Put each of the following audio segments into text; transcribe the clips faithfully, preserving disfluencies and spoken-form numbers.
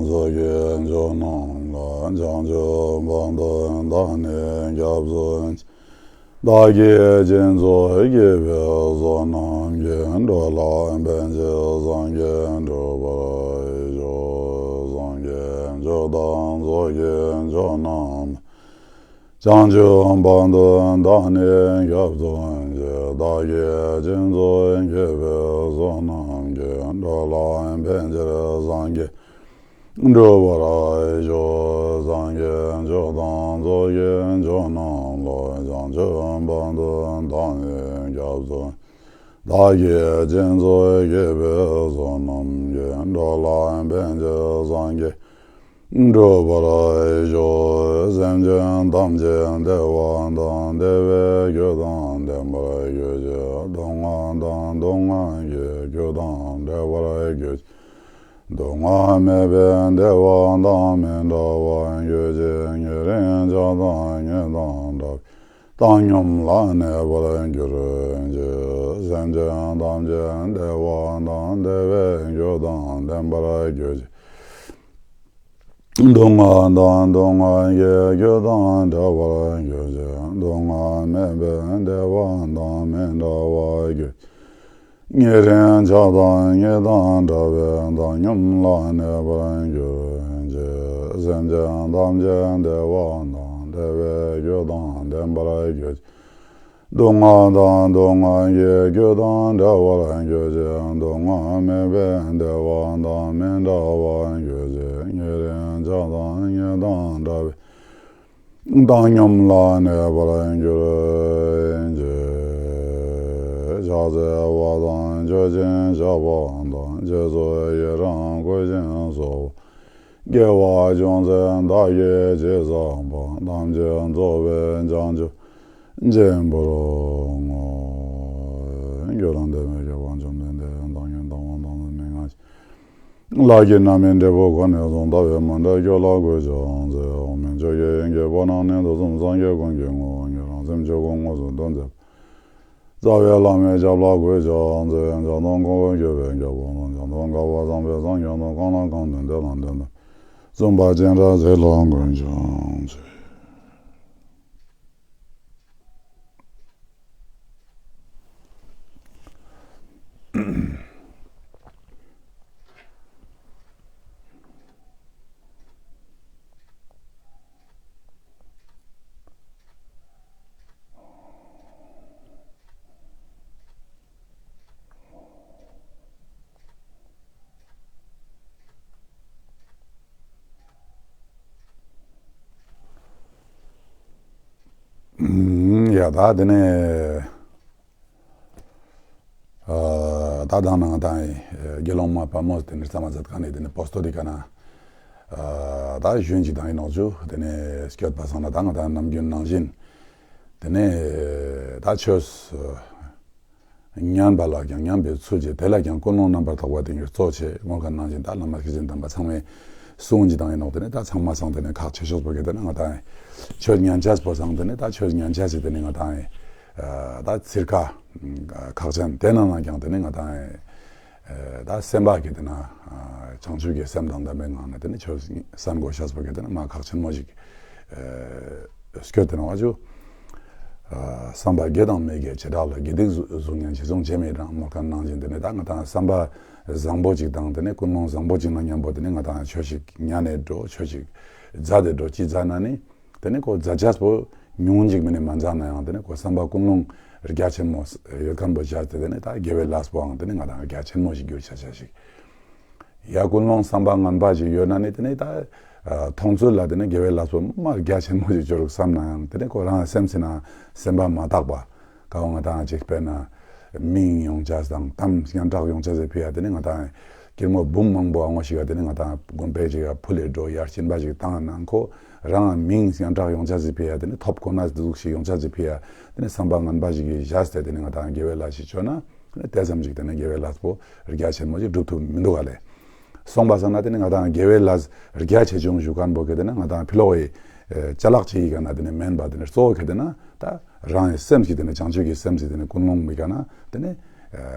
ཚོགས་ཀྱི་མཆོག་རྣམས་ལ། བྱང་ཆུབ་བར་དུ་བདག་ནི་སྐྱབས་སུ་མཆི། བདག་གིས་སྦྱིན་སོགས་བགྱིས་པའི་བསོད་ནམས་ཀྱིས། འགྲོ་ལ་ཕན་ཕྱིར་སངས་རྒྱས་འགྲུབ་པར་ཤོག་སངས་རྒྱས་མཆོག་དང་ཚོགས་ཀྱི་མཆོག་རྣམས། བྱང་ཆུབ་བར་དུ་བདག་ནི་སྐྱབས་སུ་མཆི། བདག་གིས་སྦྱིན་སོགས་བགྱིས་པའི་བསོད་ནམས་ཀྱིས། འགྲོ་ལ་ཕན་ཕྱིར་སངས་རྒྱས་འགྲུབ་པར་ཤོག་སངས་རྒྱས་མཆོག་དང་ཚོགས་ཀྱི་མཆོག་རྣམས་ལ། བྱང་ཆུབ་བར་དུ་བདག་ནི་སྐྱབས་སུ། བདག་གིས་སྦྱིན་སོགས་བགྱིས་པའི་བསོད་ནམས་ཀྱིས། འགྲོ་ལ་ཕན་ཕྱིར་སངས་རྒྱས་འགྲུབ་པར་ཤོག་སེམས་ཅན་ཐམས་ཅད་བདེ་བ་དང་བདེ་བའི་རྒྱུ་དང་ལྡན་པར་གྱུར་ཅིག་སྡུག་བསྔལ་དང་སྡུག་བསྔལ་གྱི་རྒྱུ་དང་བྲལ་བར་གྱུར་ཅིག་སྡུག་བསྔལ་མེད་པའི་བདེ་བ་དང་མི་འབྲལ་བར་གྱུར་ཅིག་ཉེ་རིང་ཆགས་སྡང་ཉེ་དང་བྲལ་བའི་བཏང་སྙོམས་ལ་གནས་པར་གྱུར་ཅིག་སེམས་ཅན་ཐམས་ཅད་བདེ་བ་དང་བདེ་བའི་རྒྱུ་དང་ལྡན་པར་གྱུར་ཅིག་སྡུག་བསྔལ་དང་སྡུག་བསྔལ་གྱི་རྒྱུ་དང་བྲལ་བར་གྱུར་ཅིག་སྡུག་བསྔལ་མེད་པའི་བདེ་བ་དང་མི་འབྲལ་བར་གྱུར་ཅིག་ཉེ་རིང་ཆགས་སྡང་ཉེ་དང་བྲལ་བའི་བཏང་སྙོམས་ལ་གནས་པར་གྱུར་ཅིག་སེམས་ཅན་ཐམས་ཅད་བདེ་བ་དང་བདེ་བའི་རྒྱུ་དང་ལྡན་པར་གྱུར་ཅིག་སྡུག་བསྔལ་དང་སྡུག་བསྔལ་གྱི་རྒྱུ་དང་བྲལ་བར་གྱུར་ཅིག་སྡུག་བསྔལ་མེད་པའི་བདེ་བ་དང་མི་འབྲལ་བར་གྱུར་ཅིག་ཉེ་རིང་ཆགས་སྡང་ཉེ་དང་བྲལ་བའི་བཏང་སྙོམས་ལ་གནས་པར་གྱུར་ཅིག་ཕྱག་འཚལ་བ་དང་མཆོད་ཅིང་བཤགས་པ་དང་། རྗེས་སུ་ཡི་རང་བསྐུལ་ཞིང་གསོལ་བ། དགེ་བ་ཅུང་ཟད་བདག་གིས་ཅི་བསགས་པ། ཐམས་ཅད་རྫོགས་པའི་བྱང་ཆུབ་ཆེན་པོར་བསྔོ། རྒྱུ་དང་ལྡན་མི་དགེ་བ་བཅོམ་ལྡན་འདས་ཡང་དག་ཉིད་དང་པོ་དང་ནི་མན་ངག་ཅན། ལྷ་གི་རྣམ་སྨིན་འབྲས་བུ་ཀུན་ནས་བཟུང་། ལྟ་བའི་མུ་འབྲེལ་སྐྱོབ་ལ་གུས་ཕྱག་འཚལ། འོག་མིན་ཆོས་ཀྱི་དབྱིངས་ཀྱི་དཔལ་རྣམས་ནི། དུས་གསུམ་སངས་རྒྱས་ཀུན་གྱི་ངོ་བོ་ཉིད། རང་སེམས་ཆོས་སྐུ་དངོས་སུ་རྟོགས་མཛད་པ། རྩ་བའི་བླ་མའི་ཞབས་ལ་གུས་ཕྱག་འཚལ། བྱང་ཆུབ་ཀུན་གྱི་རྒྱལ་པོ་དང་། བྱང་ཆུབ་དགའ་བ་བཟང་པོའི་སངས་རྒྱས་དང་། གང་ལ་གང་འདུལ་འདི་ལ་འདུད་དང་གསུམ་པ་སྤྱན་རས་གཟིགས་ལ་གུས་ཕྱག་འཚལ། ཡ་ད་དེ་ནས་ད་དང་ནང་དང་དགེ་སློང་མ་དཔལ་མོ་དེ་ནས་གཙང་མ་མཛད་ག་ནས་དེ་ནས་པོ་སྟོ་དེ་ག་ན་ད་གཞོན་ཅིག་དང་ཡིན་ནོག་ཅུ་དེ་ནས་སྐྱོད་པ་སང་ན་ད་ང་དང་ནམ་རྒྱུན་ནང་བཞིན་དེ་ནས་ད་ཆོས་ཉན་པ་ལ་ཀྱང་ཉན་པའི་ཚུལ་གྱིས་དེ་ལ་ཀྱང་ཀུན་སློང་རྣམ་པར་དག་པ་དེ་ཉིད་གཙོ་ཆེ་དངོས་ཁ་ནང་བཞིན་ད་བླ་མ་ཤེར་ཕྱིན་དམ་པ་ཚང་མའི་གསུང་གི་དང་ཡིན་ནོག་དེ་ནི་ད་ཚང་མ་སང་དེ་ནི་ཁག་ཆེ་ཤོས་པོ་གི་དེ་ནི་ང་དང་ཆོས་ཉན་ཆས་པོ་སང་དེ་ནི་ད་ཆོས་ཉན་ཆས་སི་དེ་ནི་ང་དང་ད་ཚིར་ཁ་ཁག་ཅན་དེ་ནང་ན་ཀྱང་དེ་ནི་ང་དང་ད་སེམས་པ་གི་དེ་ན་བྱང་ཆུབ་ཀྱི་སེམས་དང་ལྡན་པའི་ངང་ནས་དེ་ནི་ཆོས་གསན་དགོས་ཤས་པོ་གི་དེ་ནི་མ་ཁག་ཆེན་མོ་ཞིག་སྐྱོད་དེ་ནང་ཨ་ཅུ། བསམ་པ་དགེ་དང་མི་དགེ་བྱེ་བྲག་ལ། དགེ་སྡིག་གཟུགས་གཟུགས་བརྙན་ཅི་བྱུང་བྱས་མེད་རང་། མོལ་ཁ་ནང་བཞིན་དེ་ནི་ད་ང་དང་བསམ་པ་བཟང་པོ་ཅིག་དང་དེ་ནི་ཀུན་སློང་བཟང་པོ་ཅིག་ན་མཉམ་པོ་དེ་ནི་ང་དང་ཆོས་ཤིག་ཉན་ནས་འགྲོ་ཆོས་ཤིག་མཛད་དེ་འགྲོ་ཅི་མཛད་ན་ནི་དེ་ནི་ཁོ་མཛད་ཆས་པོ་ཉུང་ཅིག་མིན་ནི་མ་མཛད་ན་ཡང་དེ་ནི་ཁོ་བསམ་པ་ཀུན་སློང་རྒྱ་ཆེན་མོ་ཡོད་མཁན་པོ་བྱས་ཏེ་དེ་ནི་ད་དགེ་བའི་ལས་པོའང་དེ་ནི་ང་དང་རྒྱ་ཆེན་མོ་ཞིག་གྱུར་ཆ་ཆ་ཞིག་ཡ་ཀུན་སློང་བསམ་པ་ངན་པ་ཞིག་ཡོད་ན་ནི་དེ་ནི་ད་མཐོང་ཚུལ་ལ་དེ་ནི་དགེ་བའི་ལས་པོ་མ་རྒྱ་ཆེན་མོ་ཞིག་འབྱོར་བསམ་ན་ཡང་དེ་ནི་ཁོ་རང་སེམས་སི་ན་སེམས་པ་མ་དག་པ་ཀ་བ་ང་དང་ཅིག་དཔེར་ན་མིང་ཡོང་ཆ་དང་གཏམ་སྙན་གྲགས་ཡོང་ཆ་ཟེར་ཕི་ཡ་དེ་ནི་ང་དང་སྐྱེར་མོ་འབུམ་མང་པོ་ཨ་ངོ་ཞིག་ཡ་དེ་ནི་ང་དང་དགོན་པའི་ཅིག་ཡ་ཕུ་ལེ་འགྲོ་ཡར་སྐྱིན་པ་ཞིག་བཏང་ན་ཁོ་རང་མིང་སྙན་གྲགས་ཡོང་ཆ་ཟེར་ཕི་ཡ་དེ་ནི་ཐོབ་ཁོ་ན་དེ་ཟུག་ཞིག་ཡོང་ཆ་ཟེར་ཕི་ཡ་དེ་ནི་བསམ་པ་ངན་པ་ཞིག་གི་བཞག་སྟེ་དེ་ནི་ང་དང་དགེ་བའི་ལས་ཞིག་བཅོ་ན། དེ་ཙམ་ཞིག་དེ་ནི་དགེ་བའི་ལས་པོ་རྒྱ་ཆེན་མོ་ཞིག་སྒྲུབ་ཐུབ་མི་འདུག་ག་ལས། སོང་པ་སང་ན་དེ་ནི་ང་དང་དགེ་བའི་ལས་རྒྱ་ཆེ་ཆུང་ཞུ་མཁན་པོ་གི་དེ་ནི་ང་དང་ཕི་ལོག་གི་ཅ་ལག་ཅིག་ཡི་ག་ན་དེ་ནི་མེན་པ་དེ་ནི་གཙོ་བོ་གི་དེ་ན་ད་རང་གི་སེམས་ཀྱི་དེ་ནི་བྱང་ཆུབ་ཀྱི་སེམས་ཀྱི་དེ་ནི་ཀུན་སློང་མི་ག་ན་དེ་ནི་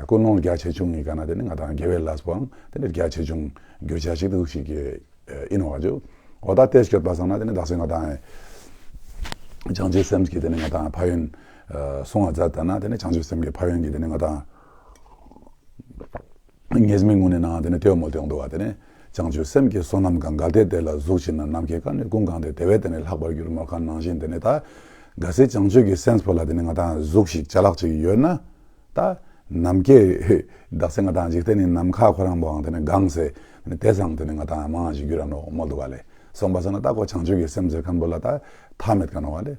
ཀུན་སློང་རྒྱ་ཆེ་ཆུང་ཡི་ག་ན་དེ་ནི་ང་དང་དགེ་བའི་ལས་པོའང་དེ་ནི་རྒྱ་ཆེ་ཆུང་འགྱུར་བྱ་ཞིག་ཏུ་ཞིག་གི་ཨིན་ནོག་ཅུ། འོ་ད་དེ་སྐྱོད་པ་སང་ན་དེ་ནི་དག་ས་ང་དང་བྱང་ཆུབ་སེམས་ཀྱི་དེ་ནི་ང་དང་ཕན་ཡོན་གསུང་བ་མཛད་ད་ན་དེ་ནི་བྱང་ཆུབ་སེམས་ཀྱི་ཕན་ཡོན་གྱི་དེ་ནི་ང་དང་ངེས་མེད་ངུ་ནས་ནང་དེ་ནི་དེའོ་མོལ་དེ་ཡོང་འདུག་བ། དེ་ནི་བྱང་ཆུབ་སེམས་ཀྱི་བསོད་ནམས་གང་། གལ་ཏེ་དེ་ལ་གཟུགས་ཤིག་ན། ནམ་མཁའི་ཀ་ནས་ཀུན་གང་སྟེ། དེ་བས་དེ་ནི་ལྷག་པར་གྱུར། མོལ་ཁན་ནང་བཞིན་དེ་ནི་ད་གལ་སྲིད་བྱང་ཆུབ་ཀྱི་སེམས་པོ་ལ་དེ་ནི་ང་དང་གཟུགས་ཤིག་ཅ་ལག་ཅིག་ཡོད་ན། ད་ནམ་མཁའི་དག་ས་ང་དང་འཇིག་རྟེན་ནི་ནམ་མཁའ་ཁོ་རང་པོའང་དེ་ནི་གང་སྟེ་དེ་ནི་དེ་སང་དེ་ནི་ང་དང་མང་ཞིག་གྱུར་ར་ནོག་མོལ་འདུག་བ་ལེ། སོང་པ་སང་ན་ད་ཁོ་བྱང་ཆུབ་ཀྱི་སེམས་ཟེར་ཁན་པོ་ལ་ད་མཐའ་མེད་ཀ་ནོག་བ་ལེ།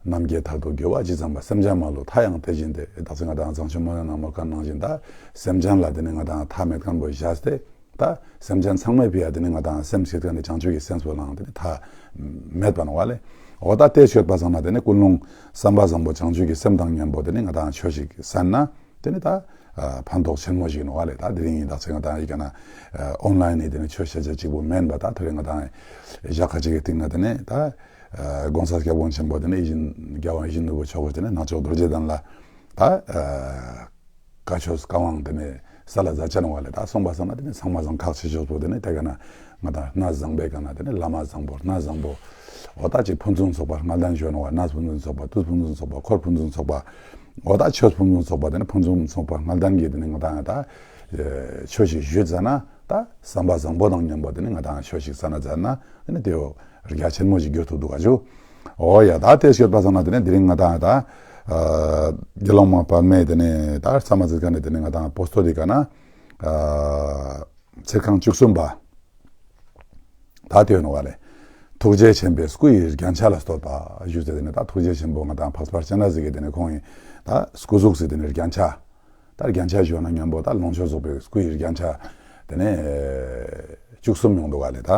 ནམ་མཁའི་མཐར་ཐུག་རྒྱུ་བ་ཇི་ཙམ་པ། སེམས་ཅན་མ་ལུས་མཐའ་ཡང་དེ་བཞིན་ཏེ། དག་ས་ང་དང་བྱང་ཆུབ་མོ་ཡང་ན་མོལ་ཁན་ནང་བཞིན་ད་སེམས་ཅན་ལ་དེ་ནི་ང་དང་མཐའ་མེད་ཁན་པོ་བཞག་སྟེ། ད་སེམས་ཅན་ཚང་མའི་ཕི་ཡ་དེ་ནི་ང་དང་སེམས་ཤེས་ཁན་ནི་བྱང་ཆུབ་ཀྱི་སེམས་པོ་ལའང་དེ་ནི་མཐའ་མེད་པ་ནོག་བ་ལེ། འོ་ད་དེ་ཤོད་པ་སང་ན་དེ་ནི་ཀུན་སློང་བསམ་པ་བཟང་པོ་བྱང་ཆུབ་ཀྱི་སེམས་དང་མཉམ་པོ་དེ་ནི་ང་དང་ཆོས་ཤིག་གསན་ན་དེ་ནི་ད་ཕན་ཐོགས་ཆེན་མོ་ཞིག་ནོག་བ་ལེ། ད་དེ་རིང་ཡིན་དག་ས་ང་དང་ཡི་ག་ན་ཨོན་ལའིན་ནི་དེ་ནི་ཆོས་བཤད་བྱ་གཅིག་པུ་མེན་པ། ད་ཐོ་རེ་ང་དང་ཞག་ཁ་ཅིག་གི་སྟེང་ན་དེ་ནི་ད་གོང་ས་སྐྱབས་མགོན་ཆེན་པོ་དེ་ནི་ཡིད་བཞིན་རྒྱལ་བ་ཡིད་བཞིན་ནོར་བུ་མཆོག་གིས་དེ་ནི་ནག་ཕྱོགས་རྡོ་རྗེ་གདན་ལ་ད་བཀའ་ཆོས་བཀའ་དབང་དེ་ནས་ས་ལ་མཛད་ཅ་ནོག་བ་ལེ། ད་སོང་པ་སང་ན་དེ་ནས་ཚང་མ་བཟང་ཁག་ཆེ་ཤོས་པོ་དེ་ནས་དེ་ག་ན་ང་དང་གནས་བཟང་པོའི་ག་ན་དེ་ནས་བླ་མ་བཟང་པོ་གནས་བཟང་པོ། འོ་ད་ཅིག་ཕུན་སུམ་ཚོགས་པ་ལྔ་ལྡན་ཞུ་ནོག་བ། གནས་ཕུན་སུམ་ཚོགས་པ། དུས་ཕུན་སུམ་ཚོགས་པ། འཁོར་ཕུན་སུམ་ཚོགས་པ། འོ་ད་ཆོས་ཕུན་སུམ་ཚོགས་པ་དེ་ནས་ཕུན་སུམ་ཚོགས་པ་ལྔ་ལྡན་གྱི་དེ་ནས་ང་དང་ད་ཆོས་ཤིག་ཞུས་ཙ་ན་ད་བསམ་པ་བཟང་པོ་དང་མཉམ་པོ་དེ་ནས་ང་དང་ཆོས་ཤིག་གསན་ན་མཛད་ན་དེ་ནས་དེའོ་རྒྱ་ཆེན་མོ་ཞིག་གྱུར་ཐུབ་འདུག་ག་ཞུ། འོ་ཡ། ད་དེ་ཤོད་པ་སང་ན་དེ་ནས་དེ་རིང་ང་དང་ད་ཨ་དགེ་སློང་མ་པདྨས་དེ་ནས་ད་ས་མ་ཟིག་ག་ནས་དེ་ནས་ང་དང་པོ་སྟོ་དེ་ག་ན་ཨ་ཚིག་རྐང་བཅུ་གསུམ་པ། ད་དེ་ཡོད་ནོག་བ་ལེ། ཐུགས་རྗེ་ཆེན་པོས་སྐུ་ཡི་རྒྱན་ཆ་ལ་བསྟོད་པ་ཞུས་ཏེ་དེ་ནས་ད་ཐུགས་རྗེ་ཆེན་པོ་ང་དང་འཕགས་པ་སྤྱན་རས་གཟིགས་ཀྱི་དེ་ནས་ཁོང་ཡི་ད་སྐུ་གཟུགས་སི་དེ་ནས་རྒྱན་ཆ། ད་རྒྱན་ཆ་ཞུ་ན་མཉམ་པོ་ད་ལོངས་སྤྱོད་རྫོགས་པའི་སྐུ་ཡི་རྒྱན་ཆ་དེ་ནས་བཅུ་གསུམ་ཡོང་འདུག་བ་ལེ། ད་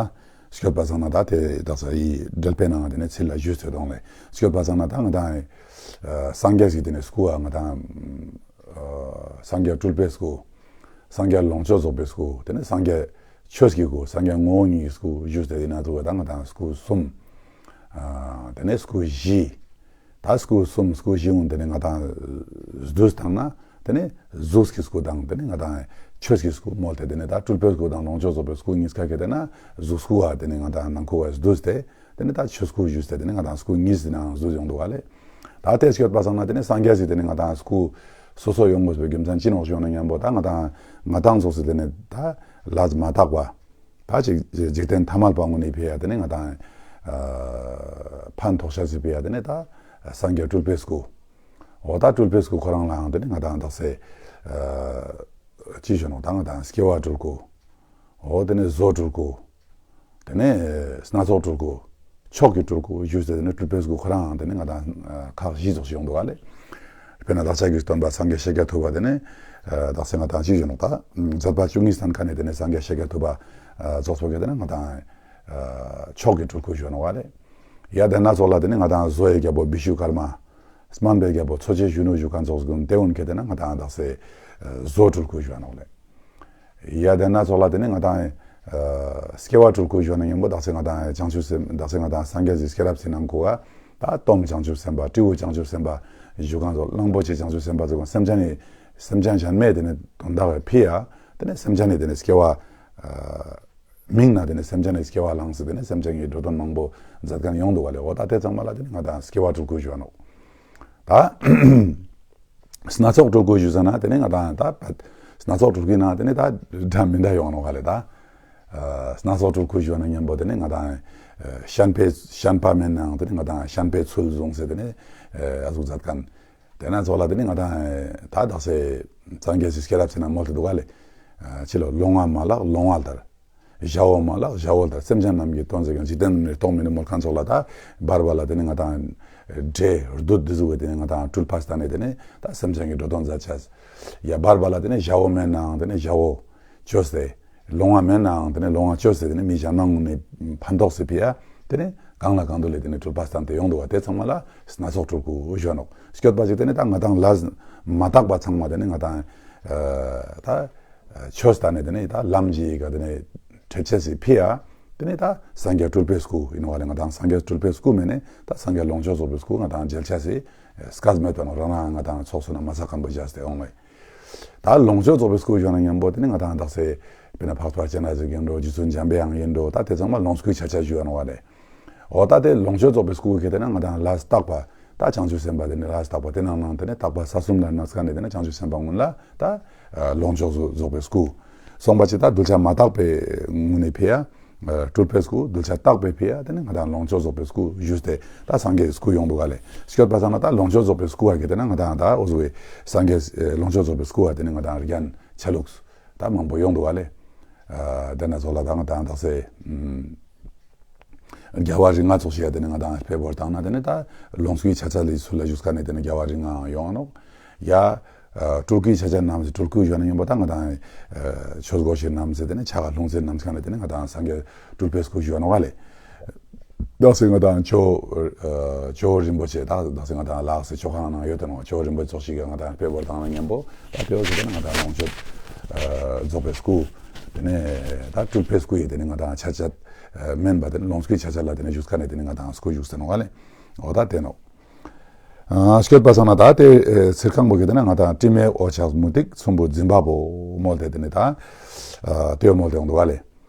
སྐྱོད་པ་སང་ན་ད་དེ་དག་ས་ཡི་འགྲེལ་པའི་ནང་དེ་ནས་ཚིག་ལ་ཞུས་ཚོད་དོང་ལེ། སྐྱོད་པ་སང་ན་ད་ང་དང་སངས་རྒྱས་ཀྱི་དེ་ནས་སྐུ་བ་ང་དང་སངས་རྒྱས་སྤྲུལ་པའི་སྐུ། སངས་རྒྱས་ལོངས་སྤྱོད་རྫོགས་པའི་སྐུ། དེ་ནས་སངས་རྒྱས་ཆོས་ཀྱི་སྐུ། སངས་རྒྱས་ངོ་བོ་ཉིད་ཀྱི་སྐུ་ཞུས་ཏེ་དེ་ནས་ཐུག་པ་ད་ང་དང་སྐུ་གསུམ། དེ་ནས་སྐུ་བཞི། ད་སྐུ་གསུམ་སྐུ་བཞི་འོང་དེ་ནས་ང་དང་བསྡུས་བཏང་ན་དེ་ནས་གཟུགས་ཀྱི་སྐུ་དང་དེ་ནས་ང་དང་ཆོས་ཀྱི་སྐུ་མོལ་ཏེ་དེ་ནས་ད་སྤྲུལ་པའི་སྐུ་དང་ལོངས་སྤྱོད་རྫོགས་པའི་སྐུ་གཉིས་ཀ་གི་དེ་ན་གཟུགས་སྐུ་བ་དེ་ནས་ང་དང་ནང་ཁུལ་བ་བསྡུས་ཏེ་དེ་ནས་ད་ཆོས་སྐུ་ཞུས་ཏེ་དེ་ནས་ང་དང་སྐུ་གཉིས་ཟིན་ནའང་བསྡུས་ཡོང་འདུག་བ་ལེ། ད་དེ་སྐྱོད་པ་སང་ན་དེ་ནས་སངས་རྒྱས་ཟིག་དེ་ནས་ང་དང་སྐུ་སོ་སོ་ཡོང་དགོས་པའི་རྒྱུ་མཚན་ཅི་ནོག་ཞུ་ན་མཉམ་པོ་ད་ང་དང་ང་དང་ཚོགས་ཟིག་དེ་ནས་ད་ལས་མ་དག་པ། ད་ཅིག་འཇིག་རྟེན་ཐ་མལ་པ་ངོ་ནས་ཕེ་ཡ་དེ་ནས་ང་དང་ཕན་ཐོགས་ཤ་ཟིག་ཕེ་ཡ་དེ་ནས་ད་སངས་རྒྱས་སྤྲུལ་པའི་སྐུ། འོ་ད་སྤྲུལ་པའི་སྐུ་ཁོ་རང་ལའང་དེ་ནས་ང་དང་དག་ས་ཅི་ཞུ་ནོག་ད་ང་དང་སྐྱེ་བ་སྤྲུལ་སྐུ། འོ་དེ་ནས་བཟོ་སྤྲུལ་སྐུ། དེ་ནས་སྣ་ཚོགས་སྤྲུལ་སྐུ། མཆོག་གི་སྤྲུལ་སྐུ་ཞུས་ཏེ་དེ་ནས་སྤྲུལ་པའི་སྐུ་ཁོ་རང་དེ་ནས་ང་དང་ཁག་བཞི་ཙོགས་ཤིག་ཡོང་འདུག་བ་ལེ། དཔེར་ན་བདག་ཅག་གི་སྟོན་པ་སངས་རྒྱས་ཤཱཀྱ་ཐུབ་པ་དེ་ནས་བདག་ས་ང་དང་ཅི་ཞུ་ནོག་ད་མཛད་པ་བཅུ་གཉིས་སྟན་ཁ་ནས་དེ་ནས་སངས་རྒྱས་ཤཱཀྱ་ཐུབ་པ་རྫོགས་པ་གི་དེ་ནས་ང་དང་མཆོག་གི་སྤྲུལ་སྐུ་ཞུ་ནོག་བ་ལེ། ཡ་དེ་ན་ཙོགས་ལ་དེ་ནས་ང་དང་བཟོ་ཡི་རྒྱལ་པོ་བི་ཤུ་ཀར་མ། སྨན་པའི་རྒྱལ་པོ་འཚོ་བྱེད་གཞོན་ནུ་ཞུ་ཁན་ཙོགས་ཀུན་དེ་འོན་ཁེ་དེ་ན་ང་དང་དག་ས་བཟོ་སྤྲུལ་སྐུ་ཞུ་ནོག་ལེ། ཡ་དེ་ན་ཙོགས་ལ་དེ་ནས་ང་དང་ཨ་སྐྱེ་བ་སྤྲུལ་སྐུ་ཞུ་ན་མཉམ་པོ་དག་ས་ང་དང་བྱང་ཆུབ་སེམས་དག་ས་ང་དང་སངས་རྒྱས་ཀྱི་སྐྱེས་རབས་ཟིན་ནང་ཁུལ་བ་ད་སྟོང་བྱང་ཆུབ་སེམས་དཔའ་སྤྲེའུ་བྱང་ཆུབ་སེམས་དཔའ་ཞུ་ཁན་ཙོགས་གླང་པོ་ཆེ་བྱང་ཆུབ་སེམས་དཔའ་ཙོགས་སེམས་ཅན་ནི་སེམས་ཅན་གཞན་མའི་དེ་ནས་དོན་དག་གི་ཕི་ཡ་དེ་ནས་སེམས་ཅན་ནི་དེ་ནས་སྐྱེ་བ་མིང་ན་དེ་ནས་སེམས་ཅན་ནི་སྐྱེ་བ་བླངས་སུ་དེ་ནས་སེམས་ཅན་གྱི་འགྲོ་དོན་མང་པོ་མཛད་ཁན་ཡོང་འདུག་བ་ལེ། འོ་ད་དེ་ཚང་མ་ལ་དེ་ནས་ང་དང་སྐྱེ་བ་སྤྲུལ་སྐུ་ཞུ་ནོག་ད། སྣ་ཚོགས་སྤྲུལ་སྐུ་ཞུ་ཟེར་ན་དེ་ནས་ང་དང་ད་སྣ་ཚོགས་སྤྲུལ་སྐུའི་ནང་དེ་ནས་ད་འདྲ་མི་འདྲ་ཡོང་ནོག་ག་ལེ་ད། སྣ་ཚོགས་སྤྲུལ་སྐུ་ཞུ་ན་མཉམ་པོ་དེ་ནས་ང་དང་ཤན་པའི་ཤན་པ་མེན་ནའང་དེ་ནས་ང་དང་ཤན་པའི་ཚུལ་བཟུང་ཟེར་དེ་ནས་ཨ་ཟུག་མཛད་ཁན། དེ་ན་ཙོགས་ལ་དེ་ནས་ང་དང་ད་དག་ས་སངས་རྒྱས་སི་སྐྱེས་རབས་ཟེར་ན་མོལ་ཏེ་འདུག་ག་ལེ། ཕྱི་ལ་ལོང་བ་མ་ལགས་ལོང་བ་ལྟར། བྱ་བ་མ་ལགས་བྱ་བ་ལྟར། སེམས་ཅན་རྣམས་ཀྱི་དོན་མཛད་ཀྱང་། འཇིག་རྟེན་རྣམས་ནི་རྟོག་མིན་ནོ། མོལ་ཁན་ཙོགས་ལ་ད་བར་བར་ལ་དེ་ནས་ང་དང་འདྲེ་བདུད་འདི་ཟུག་གི་དེ་ནས་ང་དང་སྤྲུལ་པ་སྟན་ནས་དེ་ནས་ད་སེམས་ཅན་གྱི་འགྲོ་དོན་མཛད་ཅས། ཡ་བར་བར་ལ་དེ་ནས་བྱ་བ་མེད་ནའང་དེ་ནས་བྱ་བ་བཅོས་ཏེ། ལོང་བ་མེད་ནའང་དེ་ནས་ལོང་བ་བཅོས་ཏེ་དེ་ནས་མི་གཞན་མ་ངུ་ནས་ཕན་ཐོགས་སུ་ཕི་ཡ་དེ་ནས་གང་ལ་གང་འདུལ་ལས་དེ་ནས་སྤྲུལ་པ་སྟན་ཏེ་ཡོང་འདུག་བ། དེ་ཚང་མ་ལ་སྣ་ཚོགས་སྤྲུལ་སྐུ་ཞུ་ནོག་སྐྱོད་པ་ཅིག་དེ་ནས་ད་ང་དང་ལས་མ་དག་པ་ཚང་མ་དེ་ནས་ང་དང་ད་ཆོས་ལྟ་ནས་དེ་ནས་ད་ལམ་གྱི་ག་དེ་ནས་ཁྲེགས་ཆེ་སི་ཕི་ཡ། དེ་ནས་ད་སངས་རྒྱས་སྤྲུལ་པའི་སྐུ་ཡིན་བ་ལས་ང་དང་སངས་རྒྱས་སྤྲུལ་པའི་སྐུ་མེད་ནས་ད་སངས་རྒྱས་ལོངས་སྤྱོད་རྫོགས་པའི་སྐུ་ང་དང་མཇལ་ཆ་སི་སྐལ་མེད་པ་ནོ་རང་རང་ང་དང་ཚོགས་སུ་ན་མ་ས་ཁམ་པོ་བཞག་སྟེ་འོང་བས། ད་ལོངས་སྤྱོད་རྫོགས་པའི་སྐུ་ཡོད་ན་མཉམ་པོ་དེ་ནས་ང་དང་དག་ས་ དཔེར་ན་འཕགས་པ་སྤྱན་རས་གཟིགས་ཡིན་འགྲོ། རྗེ་བཙུན་འཇམ་པའི་དབྱངས་ཡིན་འགྲོ། ད་དེ་ཚང་མ་ལོངས་སྐུའི་ཆ་ཆ་ཞུ་ཡ་ནོ་བ་རེད། འོ་ད་དེ་ལོངས་སྤྱོད་རྫོགས་པའི་སྐུ་གི་དེ་ན་ང་དང་ལས་དག་པ། ད་བྱང་ཆུབ་སེམས་དཔའ་དེ་ནི་ལས་དག་པ། དེ་ནང་ནང་དེ་ནི་དག་པ་ས་གསུམ་ལ་གནས་ཁན་ནི་དེ་ནི་བྱང་ཆུབ་སེམས་དཔའ་ཀུན་ལ་ད་ལོངས་སྤྱོད་རྫོགས་པའི་སྐུ། སོང་པ་ཅིག་ད་གདུལ་བྱ་མ་དག་པའི་ངུ་ནི་ཕི་ཡ། སྤྲུལ་པའི་སྐུ། གདུལ་བྱ་དག་པའི་ཕི་ཡ་དེ་ནི་ང་དང་ལོངས་སྤྱོད་རྫོགས་པའི་སྐུ་ཞུས་ཏེ་ད་སངས་རྒྱས་སྐུ་ཡོང་འདུག་ག་ལེ། སྐྱོད་པ་སང་ན་ད་ལོངས་སྤྱོད་རྫོགས་པའི་སྐུ་བ་གི་དེ་ན་ང་དང་ད་འོ་ཟུག་གི་སངས་རྒྱས་ལོངས་སྤྱོད་རྫོགས་པའི་སྐུ་བ་དེ་ནི་ང་དང་རྒྱན་ཆ་ལུགས་ད་མང་པོ་ཡོང་འདུག་ག་ལེ། དེ་ན་ཚོ་ལ་ད་ང་དང་དག་ས་རྒྱལ་བ་རིགས་ལྔ་ཚོགས་ཤིག་ཡ་དེ་ནི་ང་དང་དཔེ་བོར་བཏང་ན་དེ་ནི་ད་ལོངས་སྐུའི་ཆ་ཆ་ལི་ཚུལ་ལ་ཞུགས་ཀ་ནས་དེ་ནི་རྒྱལ་བ་རིགས་ལྔ་ཡོང་ནོ། ཡ། སྤྲུལ་སྐུའི་ཆ་ཆ་རྣམས་སུ་སྤྲུལ་སྐུ་ཞུ་ན་ཡིན་པ་ད་ང་དང་ཆོས་སྒོ་ཞིག་རྣམས་སུ་དེ་ནི་ཆ་ག་ལྷུང་བཟེད་རྣམས་ཀ་ནས་དེ་ནི་ང་དང་སངས་རྒྱས་སྤྲུལ་པའི་སྐུ་ཞུ་ནོ་ག་ལེ། དག་ས་ང་དང་ཇོ་ཇོ་རིན་པོ་ཆེ་ད་དག་ས་ང་དང་ལགས་སི་ཆོ་ག་ནང་ཡོད་དེ་ནོ། ཇོ་རིན་པོ་ཆེ་ཚོགས་ཤིག་ག་ང་དང་དཔེ་བོར་བཏང་ན་མཉམ་པོ་ད་དཔེ་བོར་ཞིག་དེ་ནི་ང་དང་ལོངས་སྤྱོད་རྫོགས་པའི་སྐུ། དེ་ནས་ད་སྤྲུལ་པའི་སྐུ་ཡི་དེ་ནི་ང་དང་ཆ་ཆ་མིན་པ་དེ་ནི་ལོངས་སྐུའི་ཆ་ཆ་ལ་དེ་ནི་བཞུགས་ཀ་ནས་དེ་ནི་ང་དང་སྐུ་བཞུགས་ཟེར་ནོ་ག་ལེ། འོ་ད་དེ་ནོ། སྐྱོད་པ་སང་ན་ད་དེ་ཚིར་ཁང་པོ་གི་དེ་ན་ང་དང་དྲི་མེད་འོད་ཆགས་མུ་ཏིག་ཚོམ་བུ་འཛིན་པ་པོ་མོལ་ཏེ་དེ་ནི་ད་དེ་མོལ་ཏེ་ཡོང་འདུག་ག་ལེ།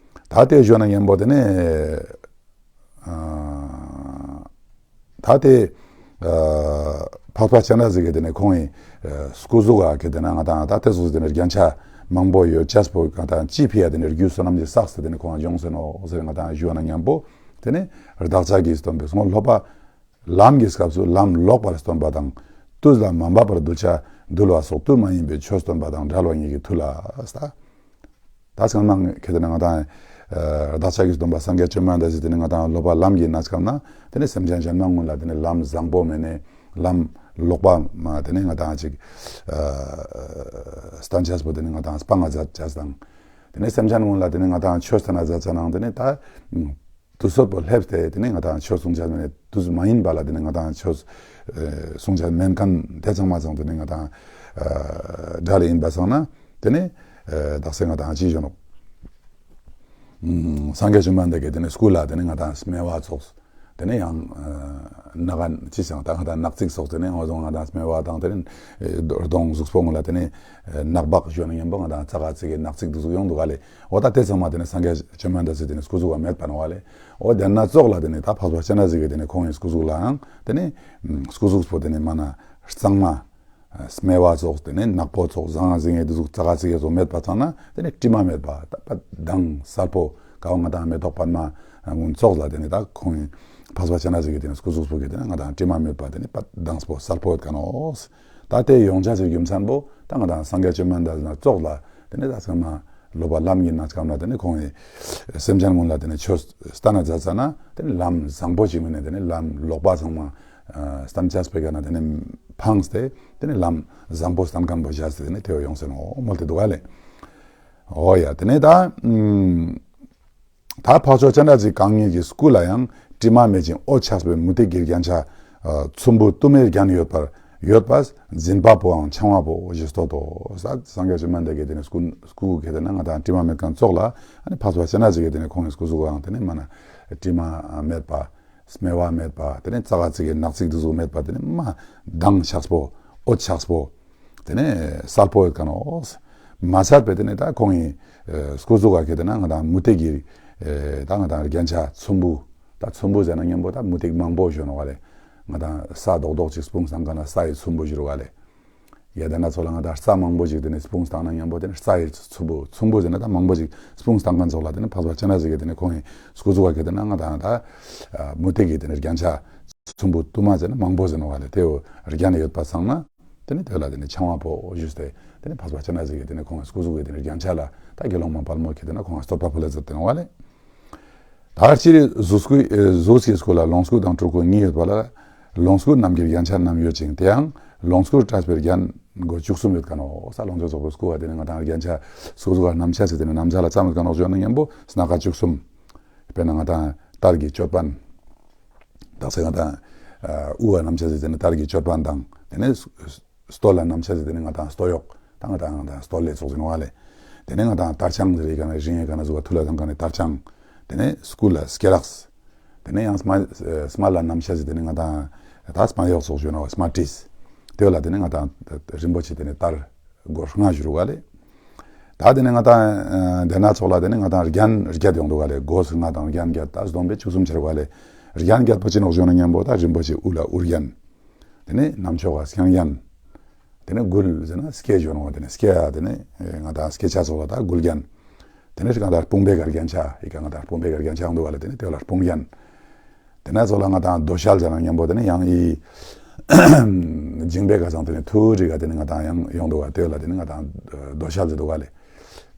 ད་དེ་ཞུ་ན་མཉམ་པོ་དེ་ནི་ད་དེ་འཕགས་པ་སྤྱན་རས་གཟིགས་ཀྱི་དེ་ནི་ཁོང་ཡི་སྐུ་གཟུགས་ག་གི་དེ་ན་ང་དང་ད་དེ་སོ་སོ་དེ་ནི་རྒྱན་ཆ་མང་པོ་ཡོད་ཅེས་པོ་ང་དང་ཅི་ཕི་ཡ་དེ་ནི་རྒྱུ་བསོད་ནམས་ཀྱི་བསགས་སུ་དེ་ནི་ཁོང་ལྗོངས་སུ་ནོ་ཟེར་ང་དང་ཞུ་ན་མཉམ་པོ་དེ་ནི་བདག་ཅག་གིས་སྟོན་པའི་སྔོན་སློབ་པ་ལམ་གྱི་སྐབས་སུ་ལམ་ལོག་པར་སྟོན་པ་དང་དུས་ལ་མ་འབབ་པར་གདུལ་བྱ་འདུལ་བ་སོགས་དུས་མ་ཡིན་པའི་ཆོས་སྟོན་པ་དང་བྲལ་བ་ཉིད་ཀྱི་མཐུ་ལ་ཟེར། ད་ཚང་མ་ཁྱེད་དེ་ན་ང་དང་བདག་ཅག་གིས་སྟོན་པ་སངས་རྒྱས་བཅོམ་ལྡན་འདས་ཀྱིས་དེ་ནི་ང་དང་སློབ་པ་ལམ་གྱི་གནས་སྐབས་ན་དེ་ནི་སེམས་ཅན་གཞན་མ་ཀུན་ལ་དེ་ནི་ལམ་བཟང་པོ་མེད་ནས་ལམ་ལོག་པ་མ་དེ་ནི་ང་དང་ཅིག་སྟན་ཅེས་པོ་དེ་ནི་ང་དང་སྤང་ང་མཛད་ཅེས་དང་། དེ་ནི་སེམས་ཅན་ཀུན་ལ་དེ་ནི་ང་དང་ཆོས་སྟན་ན་མཛད་ཅེས་ནང་དེ་ནི་ད་དུས་ཚོད་པོ་སླེབས་ཏེ་དེ་ནི་ང་དང་ཆོས་གསུང་ཅེས་མེད་ནས་དུས་མ་ཡིན་པ་ལ་དེ་ནི་ང་དང་ཆོས་གསུང་ཅེས་མེད་མཁན་དེ་ཚང་མ་ཚང་དེ་ནི་ང་དང་སྒྲ་ལ་ཡིན་པ་སང་ན་དེ་ནི་དག་ས་ང་དང་ཅི་བྱུང་ནོ། སངས་རྒྱས་བཅོམ་ལྡན་འདས་ཀྱིས་དེ་ནི་སྐུ་ལ་དེ་ནི་ང་དང་སྨེ་བ་ཚོགས། དེ་ནི་ཡང་ནག་ཅི་ཞང་ད་ང་དང་ནག་ཚིག་སོགས་དེ་ནི་ང་ཚོ་ང་དང་སྨེ་བ་དང་དེ་ནི་གདོང་གཟུགས་པོ་ངོ་ལ་དེ་ནི་ནག་པག་ཞོན་ཡིན་པ་ང་དང་ཙག་ག་ཙིག་གི་ནག་ཚིག་དུ་ཟུག་ཡོང་འདུག་ག་ལེ། འོ་ད་དེ་ཚང་མ་དེ་ནི་སངས་རྒྱས་བཅོམ་ལྡན་འདས་སི་དེ་ནི་སྐུ་གཟུགས་བ་མེད་པ་ནོ་ག་ལེ། འོ་དེ་ན་ཙོགས་ལ་དེ་ནི་ད་འཕགས་པ་སྤྱན་རས་གཟིགས་ཀྱི་དེ་ནི་ཁོང་གི་སྐུ་གཟུགས་ལའང་དེ་ནི་སྐུ་གཟུགས་པོ་དེ་ནི་མ་ན་གཙང་མ། སྨེ་བ་ཚོགས་དེ་ནི་ནག་པོ་ཚོགས་ཟང་ཟིང་ངེ་དེ་ཟུག་ཙག་ག་ཙིག་གེ་ཚོགས་མེད་པ་ཚང་ན་དེ་ནི་དྲི་མ་མེད་པ་ད་པ་དྭངས་གསལ་པོ་ཀ་བ་ང་དང་མེ་ཏོག་པདྨ་ཀུན་ཚོགས་ལ་དེ་ནི་ད་ཁོང་འཕགས་པ་སྤྱན་རས་གཟིགས་ཀྱི་དེ་ནི་སྐུ་གཟུགས་པོ་གི་དེ་ནི་ང་དང་དྲི་མ་མེད་པ་དེ་ནི་པ་དྭངས་པོ་གསལ་པོ་ཡོད་ཀ་ནོ། ད་དེ་ཡོང་ཆ་ཞིག་རྒྱུ་མཚན་པོ་ད་ང་དང་སངས་རྒྱས་བཅོམ་ལྡན་འདས་ན་ཙོགས་ལ་དེ་ནི་ད་ཚང་མ་སློབ་པ་ལམ་གྱི་གནས་སྐབས་ན་དེ་ནི་ཁོང་གི་སེམས་ཅན་ཀུན་ལ་དེ་ནི་ཆོས་སྟན་ན་མཛད་ཙ་ན་དེ་ནི་ལམ་བཟང་པོ་ཞིག་མིན་ནས་དེ་ནི་ལམ་ལོག་པ་ཚང་མ་སྟན་ཅེས་པོ་ག་ན་དེ་ནི་ཕངས་ཏེ་དེ་ནི་ལམ་བཟང་པོ་སྟན་མཁན་པོ་བཞག་སྟེ་དེ་ནི་དེ་བ་ཡོང་ཟེར་ནོ་མོལ་ཏེ་འདུག་ག་ལེ། འོ་ཡ་དེ་ནི་ད་ད་འཕགས་མཆོག་སྤྱན་རས་གཟིགས་གང་ཉིད་ཀྱི་སྐུ་ལ་ཡང་དྲི་མ་མེད་ཅིང་འོད་ཆགས་པའི་མུ་ཏིག་གི་རྒྱན་ཆ་ཚོམ་བུ་དུ་མའི་རྒྱན་ཡོད་པར་ཡོད་པ་འཛིན་པ་པོའང་འཆང་བ་པོ་ཞེས་བསྟོད་དོ། ས་སངས་རྒྱས་བཅོམ་ལྡན་འདས་ཀྱི་དེ་ནི་སྐུ་སྐུ་གི་དེ་ན་ང་དང་དྲི་མ་མེད་མཁན་ཙོགས་ལ་ཨ་ནི་འཕགས་པ་སྤྱན་རས་གཟིགས་ཀྱི་དེ་ནི་ཁོང་གི་སྐུ་གཟུགས་ཀའང་དེ་ནི་མ་ན་དྲི་མ་མེད་པ། སྨེ་བ་མེད་པ། དེ་ནས་ཙག་ག་ཙིག་གི་ནག་ཚིག་དེ་ཚོ་མེད་པ། དེ་ནས་མ་མདངས་ཆགས་པོ། འོད་ཆགས་པོ། དེ་ནས་གསལ་པོ་ཡོད་ཀ་ནོ། མ་ཚད་པའི་དེ་ནས་ད་ཁོང་གི་སྐུ་གཟུགས་ག་གི་དེ་ན་ང་དང་མུ་ཏིག་གི་ད་ང་དང་རྒྱན་ཆ་ཚོམ་བུ། ད་ཚོམ་བུ་ཟེར་ན་མཉམ་པོ་ད་མུ་ཏིག་མང་པོ་ཞོན་བ་ལེ། ང་དང་ས་རྡོག་རྡོག་ཅིག་སྤུངས་སྟངས་ག་ན་ས་ཡི་ཚོམ་བུ་ཞུ་བ་ལེ། ཡ་དེ་ན་ཚོ་ལ་ང་དང་རྩྭ་མང་པོ་ཞིག་དེ་ནས་སྤུངས་བཏང་ན་མཉམ་པོ་དེ་ནས་རྩྭ་ཡི་ཚོམ་བུ་ཚོམ་བུ་ཟེར་ན་ད་མང་པོ་ཞིག་སྤུངས་བཏང་མཁན་ཚོ་ལ་དེ་ནས་འཕགས་པ་སྤྱན་རས་གཟིགས་ཀྱི་དེ་ནས་ཁོང་གི་སྐུ་གཟུགས་བ་གི་དེ་ན་ང་དང་ད་མུ་ཏིག་གི་དེ་ནས་རྒྱན་ཆ་ཚོམ་བུ་དུ་མ་ཟེར་ན་མང་པོ་ཟེར་ནོ་བ་ལས་དེ་བོ་རྒྱན་ཡོད་པ་ཚང་ན་དེ་ནས་དེ་ལ་དེ་ནས་འཆང་བ་པོ་ཞུས་ཏེ་དེ་ནས་འཕགས་པ་སྤྱན་རས་གཟིགས་ཀྱི་དེ་ནས་ཁོང་གི་སྐུ་གཟུགས་ཀྱི་དེ་ནས་རྒྱན་ཆ་ལ་ད་དགེ་སློང་མ་དཔལ་མོ་གི་དེ་ན་ཁོང་གི་བསྟོད་པ་ཕུལ་ལ་མཛད་དེ་ནོ་བ་ལས། ད་སྤྱིར་གཟུགས་སྐུ་གཟུགས་ཀྱི་སྐུ་ལ་ལོངས་སྐུ་དང་སྤྲུལ་སྐུ་གཉིས་ཡོད་པ་ལ། ལོངས་སྐུ་རྣམས་ཀྱི་རྒྱན་ཆ་རྣམས་ཡོད་ཅིང་དེའང་ལོངས་སྐུར་བཀྲ་བའི་རྒྱན་སྒོ་བཅུ་གསུམ་ཡོད་ཀ་ནོ། ས་ལོངས་སྤྱོད་རྫོགས་པའི་སྐུ་བ་དེ་ནི་ང་དང་རྒྱན་ཆ་སྐུ་གཟུགས་ཀ་རྣམ་ཆ་ཟེར་དེ་ནི་རྣམ་ཆ་ལ་ཙམ་ཡོད་ཀ་ནོ་ཞུ་ན་མཉམ་པོ་སྣ་ཁ་བཅུ་གསུམ། དཔེར་ན་ང་དང་དར་གྱི་ཅོད་པན། དག་ས་ང་དང་དབུ་བ་རྣམ་ཆ་ཟེར་དེ་ནི་དར་གྱི་ཅོད་པན་དང་དེ་ནི། སྟོད་ལ་རྣམ་ཆ་ཟེར་དེ་ནི་ང་དང་སྟོད་གཡོགས། ད་ང་དང་ང་དང་སྟོད་ལས་ཚོགས་ཟིན་བ་ལས། དེ་ནས་ང་དང་དར་དཔྱངས་ཟེར་ཡི་ག་ན་རིང་ཡི་ག་ན་ཟུག་ག་ཐུ་ལ་དང་ག་ནས་དར་དཔྱངས། དེ་ནས་སྐུ་ལ་སྐེ་རགས། དེ་ནས་ཡང་སྨད་སྨད་ལ་རྣམ་ཆ་ཟེར་དེ་ནི་ང་དང་ད་སྨད་གཡོགས་ཚོགས་ཞུ་ན་བ་སྨད་དྲིས། དེ་ལ་དེ་ནི་ང་དང་རིན་པོ་ཆེ་དེ་ནི་དར་སྒོར་ལྔ་བཞུར་བ་ལས། ད་དེ་ནས་ང་དང་དེ་ན་ཚོགས་ལ་དེ་ནས་ང་དང་རྒྱན་བརྒྱད་ཡོང་འདུག་ག་ལེ། སྒོ་ལྔ་དང་རྒྱན་བརྒྱད། ད་བསྡོམས་པས་བཅུ་གསུམ་ཆར་བ་ལེ། རྒྱན་བརྒྱད་པོ་ཅི་ནོག་ཞུ་ན་མཉམ་པོ་ད་རིན་པོ་ཆེ་དབུ་ལ་དབུ་རྒྱན། དེ་ནས་ནམ་ཕྱོགས་ཀ་སྐྱོང་རྒྱན། དེ་ནས་མགུལ་ཟེར་ན་སྐེ་ཞུ་ནོག་དེ་ནས་སྐེ་ཡ་དེ་ནས་ང་དང་སྐེ་ཆ་ཚོགས་ལ་ད་མགུལ་རྒྱན། དེ་ནས་ང་དང་དཔུང་པའི་གར་རྒྱན་ཆ་ཡི་ག་ང་དང་དཔུང་པའི་གར་རྒྱན་ཆ་ཡོང་འདུག་ག་ལེ། དེ་ནས་དེ་ལ་དཔུང་རྒྱན། དེ་ན་ཚོགས་ལ་ང་དང་རྡོ་ཤལ་ཟེར་ན་མཉམ་པོ་དེ་ནས་ཡང་ཡི་འཇིང་པའི་ག་ཚང་དེ་ནས་ཐུར་རི་ག་དེ་ནས་ང་དང་ཡང་ཡོང་འདུག་ག་དེ་ལ་དེ་ནས་ང་དང་རྡོ་ཤལ་ཟེར་འདུག་ག་ལེ།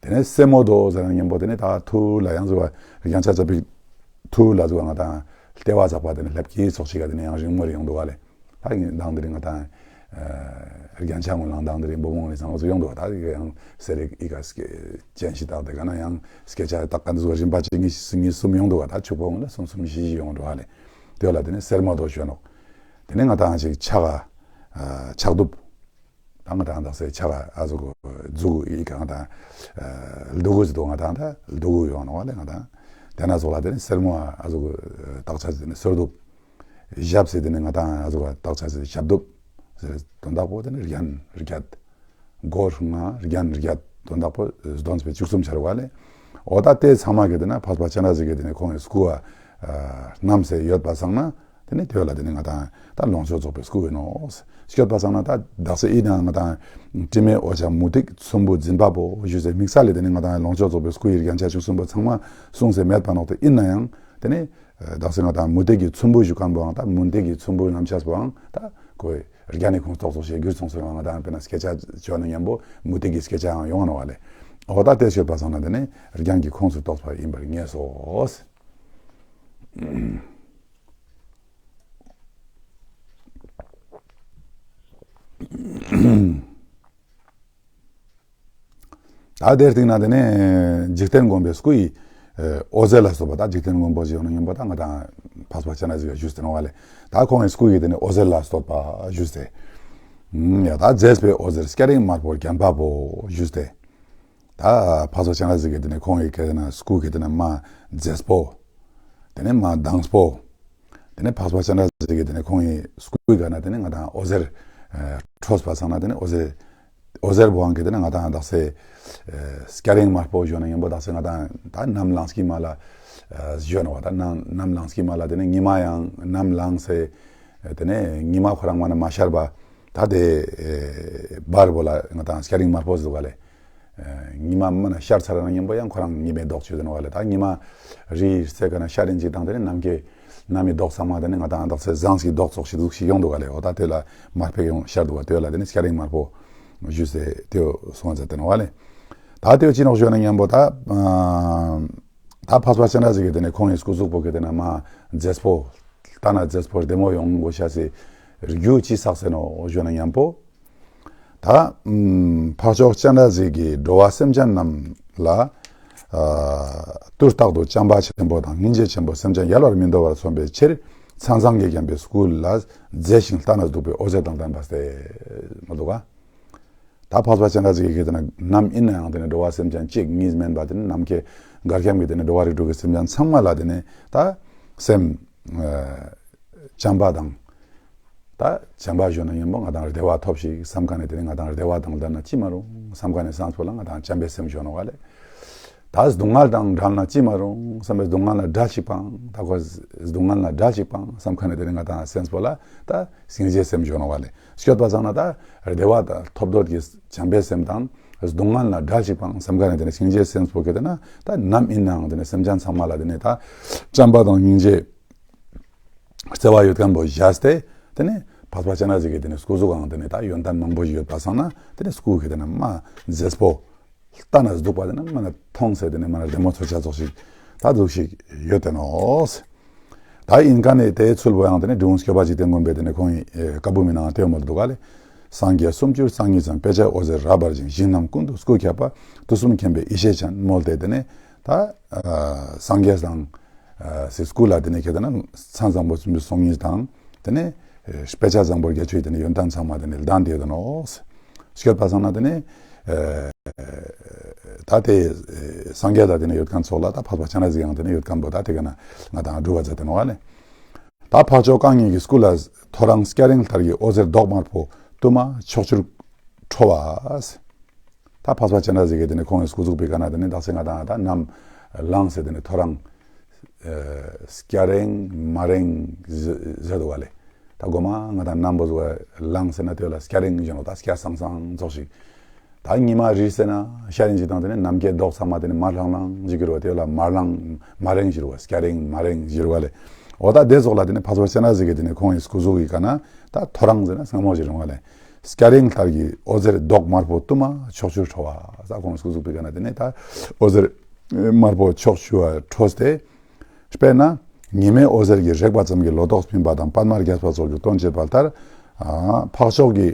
དེ་ནས་སེར་མོ་རྡོ་ཟེར་ན་མཉམ་པོ་དེ་ནས་ད་ཐུར་ལ་ཡང་ཟུག་རྒྱན་ཆ་ཚ་པིག་ཐུར་ལ་ཟུག་ང་དང་ལྟེ་བ་ཚགས་པ་དེ་ནས་ལྷབ་ཀྱི་ཚོགས་ཤིག་ག་དེ་ནས་ཡང་རིང་མོ་རེ་ཡོང་འདུག་ག་ལེ། ད་ངས་མདང་དེ་རིང་ང་དང་རྒྱན་ཆ་ངོ་ལང་མདང་དེ་རིང་འབུ་མོ་ལས་ཚང་ཚོ་ཡོང་འདུག་ག་ད་ཡང་སེ་རེ་ཨི་ཀ་སྐེ་ཅན་ཞིག་བཏགས་དེ་ག་ན་ཡང་སྐེ་ཆ་བཏགས་ག་འདི་ཚོ་རིམ་པ་གཅིག་གཉིས་གཉིས་གསུམ་ཡོང་འདུག་ག་ད་ཕྱུག་པོ་ངོ་ལ་གསུམ་གསུམ་བཞི་བཞི་ཡོང་འགྲོ་ག་ལེ། དེ་ལ་དེ་ནས་སེར་མོ་རྡོ་ཞུ་ནོག་དེ་ནས་ང་དང་ཅིག་ཕྱག་ཕྱག་གདུབ། ད་ང་དང་དག་སའི་ཕྱག་ཨ་ཟུག་མཛུག་ཨི་ཀ་ང་དང་ལྡུ་གུ་ཟེར་དུ་ང་དང་ད་ལྡུ་གུ་ཡོང་ནོག་ལེ། ང་དང་དེ་ན་ཚོགས་ལ་དེ་ནས་སེར་མོ་ཨ་ཟུག་བཏགས་ཆ་ཟེར་ནས་སེར་གདུབ། ཞབས་ཟེར་དེ་ནས་ང་དང་ཨ་ཟུག་བཏགས་ཆ་ཟེར་ཞབས་གདུབ་ཟེར་དོན་དག་པོ་དེ་ནས་རྒྱན་བརྒྱད། སྒོ་ལྔ་རྒྱན་བརྒྱད་དོན་དག་པོ་བསྡོམས་པས་བཅུ་གསུམ་ཆར་བ་ལེ། འོ་ད་དེ་ཚང་མ་གི་དེ་ན་འཕགས་པ་སྤྱན་རས་གཟིགས་ཀྱི་དེ་ནས་ཁོང་གི་སྐུ་བ་བསྣམས་སེ་ཡོད་པ་སང་ན། དེ་ནས་དེ་ལ་དེ་ནས་ང་དང་ད་ལོངས་སྤྱོད་རྫོགས་པའི་སྐུ་ཡིན་ནོ། སྐྱོད་པ་སང་ན་ད་དག་ས་ཨི་ནང་ང་དང་དྲི་མེད་འོད་ཆགས་མུ་ཏིག་ཚོམ་བུ་འཛིན་པ་པོ་ཞུས་སེ་དམིགས་བསལ་ལས་དེ་ནས་ང་དང་ལོངས་སྤྱོད་རྫོགས་པའི་སྐུ་ཡི་རྒྱན་ཆ་བཅུ་གསུམ་པོ་ཚང་མ་གསུངས་སེ་མེད་པ་ནོག་དེ་ཡིན་ན་ཡང་དེ་ནས་དག་ས་ང་དང་མུ་ཏིག་གི་ཚོམ་བུ་ཞུ་མཁན་པོའང་ད་མུ་ཏིག་གི་ཚོམ་བུ་རྣམ་ཆགས་པོའང་ད་ཁོའི་རྒྱན་ནི་ཁོངས་གཏོགས་སོ་ཞེས་གྱུར་སོང་ཟེར་བ་ང་དང་དཔེར་ན་སྐད་ཆ་བརྗོད་ན་མཉམ་པོ་མུ་ཏིག་གི་སྐད་ཆའང་ཡོང་ནོ་བ་ལེ། འོ་ད་དེ་ཤོད་པ་སང་ན་དེ་ནས་རྒྱན་གྱི་ཁོངས་སུ་གཏོགས་པ་ཡིན་པར་ངེས་སོ། ད་དེར་སྟེང་ན་དེ་ནས་འཇིག་རྟེན་མགོན་པོའི་སྐུ་ཡི་འོད་ཟེར་ལ་སོགས་པ། ད་འཇིག་རྟེན་མགོན་པོ་ཞིག་ཡོང་ན་མཉམ་པོ་ད་ང་དང་འཕགས་པ་སྤྱན་རས་གཟིགས་ཀྱིས་ཞུས་ཟེར་ནོ་བ་ལེ། ད་ཁོང་གི་སྐུ་ཡི་དེ་ནས་འོད་ཟེར་ལ་སོགས་པ་ཞུས་ཏེ། ཡ་ད་མཛེས་པའི་འོད་ཟེར་སྐྱ་རེངས་དམར་པོ་བརྒྱན་པ་པོ་ཞུས་ཏེ། ད་འཕགས་པ་སྤྱན་རས་གཟིགས་ཀྱི་དེ་ནས་ཁོང་གི་གེ་དེ་ན་སྐུ་གེ་དེ་ན་མ་མཛེས་པོ། དེ་ནས་མ་དྭངས་པོ། དེ་ནས་འཕགས་པ་སྤྱན་རས་གཟིགས་ཀྱི་དེ་ནས་ཁོང་གི་སྐུའི་ག་ན་དེ་ནས་ང་དང་འོད་ཟེར་འཕྲོས་པ་སང་ན་དེ་ནས་འོད་ཟེར་འོད་ཟེར་བོའང་གི་དེ་ནས་ང་དང་དག་སའི་སྐྱ་རེངས་དམར་པོ་ཞུ་ན་མཉམ་པོ་དག་སའི་ང་དང་ད་ནམ་ལངས་ཀྱི་མ་ལ་ཞུ་ནོ་བ། ད་ནམ་ནམ་ལངས་ཀྱི་མ་ལ་དེ་ནས་ཉི་མ་ཡང་ནམ་ལངས་སེ་དེ་ནས་ཉི་མ་ཁོ་རང་མ་ན་མ་ཤར་བ། ད་དེ་བར་བོ་ལ་ང་དང་སྐྱ་རེངས་དམར་པོ་ཟེར་བ་ལེ། ཉི་མ་མ་ན་ཤར་ཚར་ན་མཉམ་པོ་ཡང་ཁོ་རང་ཉི་མའི་མདོག་ཆུ་དེ་ནོ་བ་ལེ། ད་ཉི་མ་རི་རྩེ་ག་ན་ཤར་རིན་ཅིག་དང་དེ་ནས་ནམ་མཁའི་ནམ་མི་མདོག་ཚང་མ་དེ་ནས་ང་དང་དག་སའི་ཟངས་ཀྱི་མདོག་ཙོགས་ཤིག་འདུག་ཤིག་ཡོང་འདུག་ག་ལེ། འོ་ད་དེ་ལ་མར་ཕེབས་ཡོང་ཤར་འདུག་ག་དེ་ལ་དེ་ནས་སྐྱ་རེངས་དམར་པོ་ཞུས་སེ་དེ་སོང་ཚར་དེ་ནོ་བ་ལེ། ད་དེ་ཅི་ནོག་ཞུ་ན་མཉམ་པོ་ད་ད་འཕགས་པ་སྤྱན་རས་གཟིགས་ཀྱི་དེ་ནས་ཁོང་གི་སྐུ་གཟུགས་པོ་གི་དེ་ནས་མ་མཛེས་པོ་ལྟ་ན་མཛེས་པོ་བདེ་མོ་ཡོང་དགོས་ཤ་སེ་རྒྱུ་ཅི་བསགས་སེ་ནོ་ཞུ་ན་མཉམ་པོ། ད་འཕགས་མཆོག་སྤྱན་རས་གཟིགས་ཀྱིས་འགྲོ་བ་སེམས་ཅན་རྣམས་ལ་ཨ་དུས་རྟག་ཏུ་བྱམས་པ་ཆེན་པོ་དང་སྙིང་རྗེ་ཆེན་པོ་སེམས་ཅན་གཡེལ་བར་མི་འདོར་བར་མཚོན་པའི་ཕྱིར་མཚན་བཟང་གིས་བརྒྱན་པའི་སྐུ་ལ་མཛེས་ཤིང་ལྟ་ན་སྡུག་པའི་འོད་ཟེར་དང་ལྡན་པ་སྟེ། མ་འདུག་ག་ད་འཕགས་པ་སྤྱན་རས་གཟིགས་ཀྱིས་དེ་ནས་ནམ་ཡིན་ན་ཡང་དེ་ནས་འགྲོ་བ་སེམས་ཅན་གཅིག་གཉིས་མིན་པ་དེ་ནས་ནམ་མཁའི་གར་ཁྱམས་ཀྱི་དེ་ནས་འགྲོ་བ་རིགས་དྲུག་གི་སེམས་ཅན་ཚང་མ་ལ་དེ་ནས་ད་སེམས་བྱམས་པ་དང་། ད་བྱམས་པ་ཞུ་ན་ཡིན་པོ་ང་དང་བདེ་བ་ཐོབ་ཤིག་བསམ་མཁན་ནས་དེ་ནས་ང་དང་བདེ་བ་དང་ལྡན་ན་ཅི་མ་རུང་བསམ་མཁན་ནས་བསམ་ཚོ་ལ་ང་དང་བྱམས་པའི་སེམས་ཞུ་ནོ་བ་ལེ། ད་སྡུག་བསྔལ་དང་བྲལ་ན་ཅི་མ་རུང་བསམ་པའི་སྡུག་བསྔལ་ལ་དགྲ་ཞིག་པང་། ད་ཁོ་སྡུག་བསྔལ་ལ་དགྲ་ཞིག་པང་བསམ་མཁན་ནས་དེ་ནས་ང་དང་སེམས་པོ་ལ་ད་སྙིང་རྗེའི་སེམས་ཞུ་ནོ་བ་ལེ། སྐྱོད་པ་སང་ན་ད་བདེ་བ་དང་ཐོབ་འདོད་ཀྱི་བྱམས་པའི་སེམས་དང་། སྡུག་བསྔལ་ལ་དགྲ་ཞིག་པང་བསམ་མཁན་ནས་དེ་ནས་སྙིང་རྗེའི་སེམས་པོ་གི་དེ་ན་ད་ནམ་ཡིན་ནའང་དེ་ནས་སེམས་ཅན་ཚང་མ་ལ་དེ་ནས་ད་བྱམས་པ་དང་སྙིང་རྗེ་བརྩེ་བ་ཡོད་མཁན་པོ་བཞག་སྟེ་དེ་ནས་འཕགས་པ་སྤྱན་རས་གཟིགས་ཀྱི་དེ་ནས་སྐུ་གཟུགས་གང་དེ་ནས་ད་ཡོན་ཏན་མང་པོ་ཞིག་ཡོད་པ་སང་ན་དེ་ནས་སྐུ་གི་དེ་ནས་མ་མཛེས་པོ། ལྟ་ན་སྡུག་པ་དེ་ནི་མ་ན་མཐོང་ཟེར་དེ་ནི་མ་ན་བདེ་མོ་ཚོར་ཆ་ཚོགས་ཤིག་ད་འདུག་ཤིག་ཡོད་དེ་ནོ། ད་ཡིན་ག་ནས་དེའི་ཚུལ་བོ་ཡང་དེ་ནི་འབྲི་གུང་སྐྱོབ་པ་འཇིག་རྟེན་མགོན་པོས་དེ་ནི་ཁོང་ཡི་ཀ་བུ་མི་ནང་དེ་མོ་འདུག་ག་ལེ། སངས་རྒྱས་སུམ་ཅུ་རྩ་གཉིས་ཙམ། དཔེ་བྱད་འོད་ཟེར་རབ་འབར་ཞིང་། ཞིང་རྣམས་ཀུན་ཏུ་སྐུ་ཁྱབ་པ། དུས་གསུམ་མཁྱེན་པའི་ཡེ་ཤེས་ཅན་མོལ་ཏེ་དེ་ནི་ད་སངས་རྒྱས་དང་སི་སྐུ་ལ་དེ་ནི་ཁྱེད་དེ་ན་མཚན་བཟང་པོ་སུམ་ཅུ་སོ་གཉིས་དང་། དེ་ནས་དཔེ་བྱད་བཟང་པོ་བརྒྱད་ཅུའི་དེ་ནས་ཡོན་ཏན་ཚང་མ་དེ་ནས་ལྡན་དེ་ཡོད་ནོ། སྐྱོད་པ་སང་ན་དེ་ནས་ད་དེ་སངས་རྒྱས་ད་དེ་ནས་ཡོད་མཁན་ཚོགས་ལ་ད་འཕགས་པ་སྤྱན་རས་གཟིགས་ཡང་དེ་ནས་ཡོད་མཁན་པོ་ད་དེ་ག་ན་ང་དང་སྒྲུབ་པ་མཛད་དེ་ནོ་བ་ལེ། ད་འཕགས་མཆོག་རྐང་གཉིས་ཀྱི་སྐུ་ལ་ཐོ་རངས་སྐྱ་རེངས་ལྟར་གྱི་འོད་ཟེར་མདོག་དམར་པོ་དུ་མ་ཕྱོགས་བཅུར་འཕྲོ་བ། ད་འཕགས་པ་སྤྱན་རས་གཟིགས་ཀྱིས་དེ་ནས་ཁོང་གི་སྐུ་གཟུགས་པའི་སྒང་ན་དེ་ནས་དག་ས་ང་དང་ད་ནམ་ལངས་ཟེར་དེ་ནས་ཐོ་རངས་སྐྱ་རེངས་མ་རེངས་ཟེར་འདུག་ག་ལེ། ད་གོ་མ་ང་དང་ནམ་བུ་ཟུག་ལངས་ཟེར་ན་དེ་ལ་སྐྱ་རེངས་བཞིན་ནོ་ད་སྐྱ་སང་སང་ཙོགས་ཤིག་ད་ཉི་མ་རེད་ཟེར་ན་ཤར་རིང་ཅིག་དང་དེ་ནས་ནམ་མཁའི་མདོག་ཚང་མ་དེ་ནས་མར་ལྷང་ལྷང་ཞིག་གི་རོ་དེ་ལ་མར་ལངས་མ་རེངས་ཞིག་རོ་སྐྱ་རེངས་མ་རེངས་ཞིག་རོ་ག་ལེ། འོ་ད་དེ་ཙོགས་ལ་དེ་ནས་འཕགས་པ་སྤྱན་རས་གཟིགས་ཀྱིས་དེ་ནས་ཁོང་གི་སྐུ་གཟུགས་ཀྱི་སྒང་ན་ད་ཐོ་རངས་ཟེར་ན་སྔ་མོ་ཞིག་རུང་བ་ལེ། སྐྱ་རེངས་ལྟར་གྱི་འོད་ཟེར་མདོག་དམར་པོ་དུ་མ་ཕྱོགས་བཅུར་འཕྲོ་བ། ས་ཁོང་སྐུ་གཟུགས་པའི་སྒང་ན་དེ་ནས་ད་འོད་ཟེར་དམར་པོ་ཕྱོགས་བཅུ་བ་འཕྲོས་ཏེ། དཔེར་ན། ཉི་མའི་འོད་ཟེར་གྱིས་རེག་པ་ཙམ་གྱིས་ལོ་ཏོག་སྨིན་པ་དང་པདྨ་རྒྱས་པ་སོགས་ཀྱི་དོན་བྱེད་པ་ལྟར། ཨ། འཕགས་མཆོག་གི་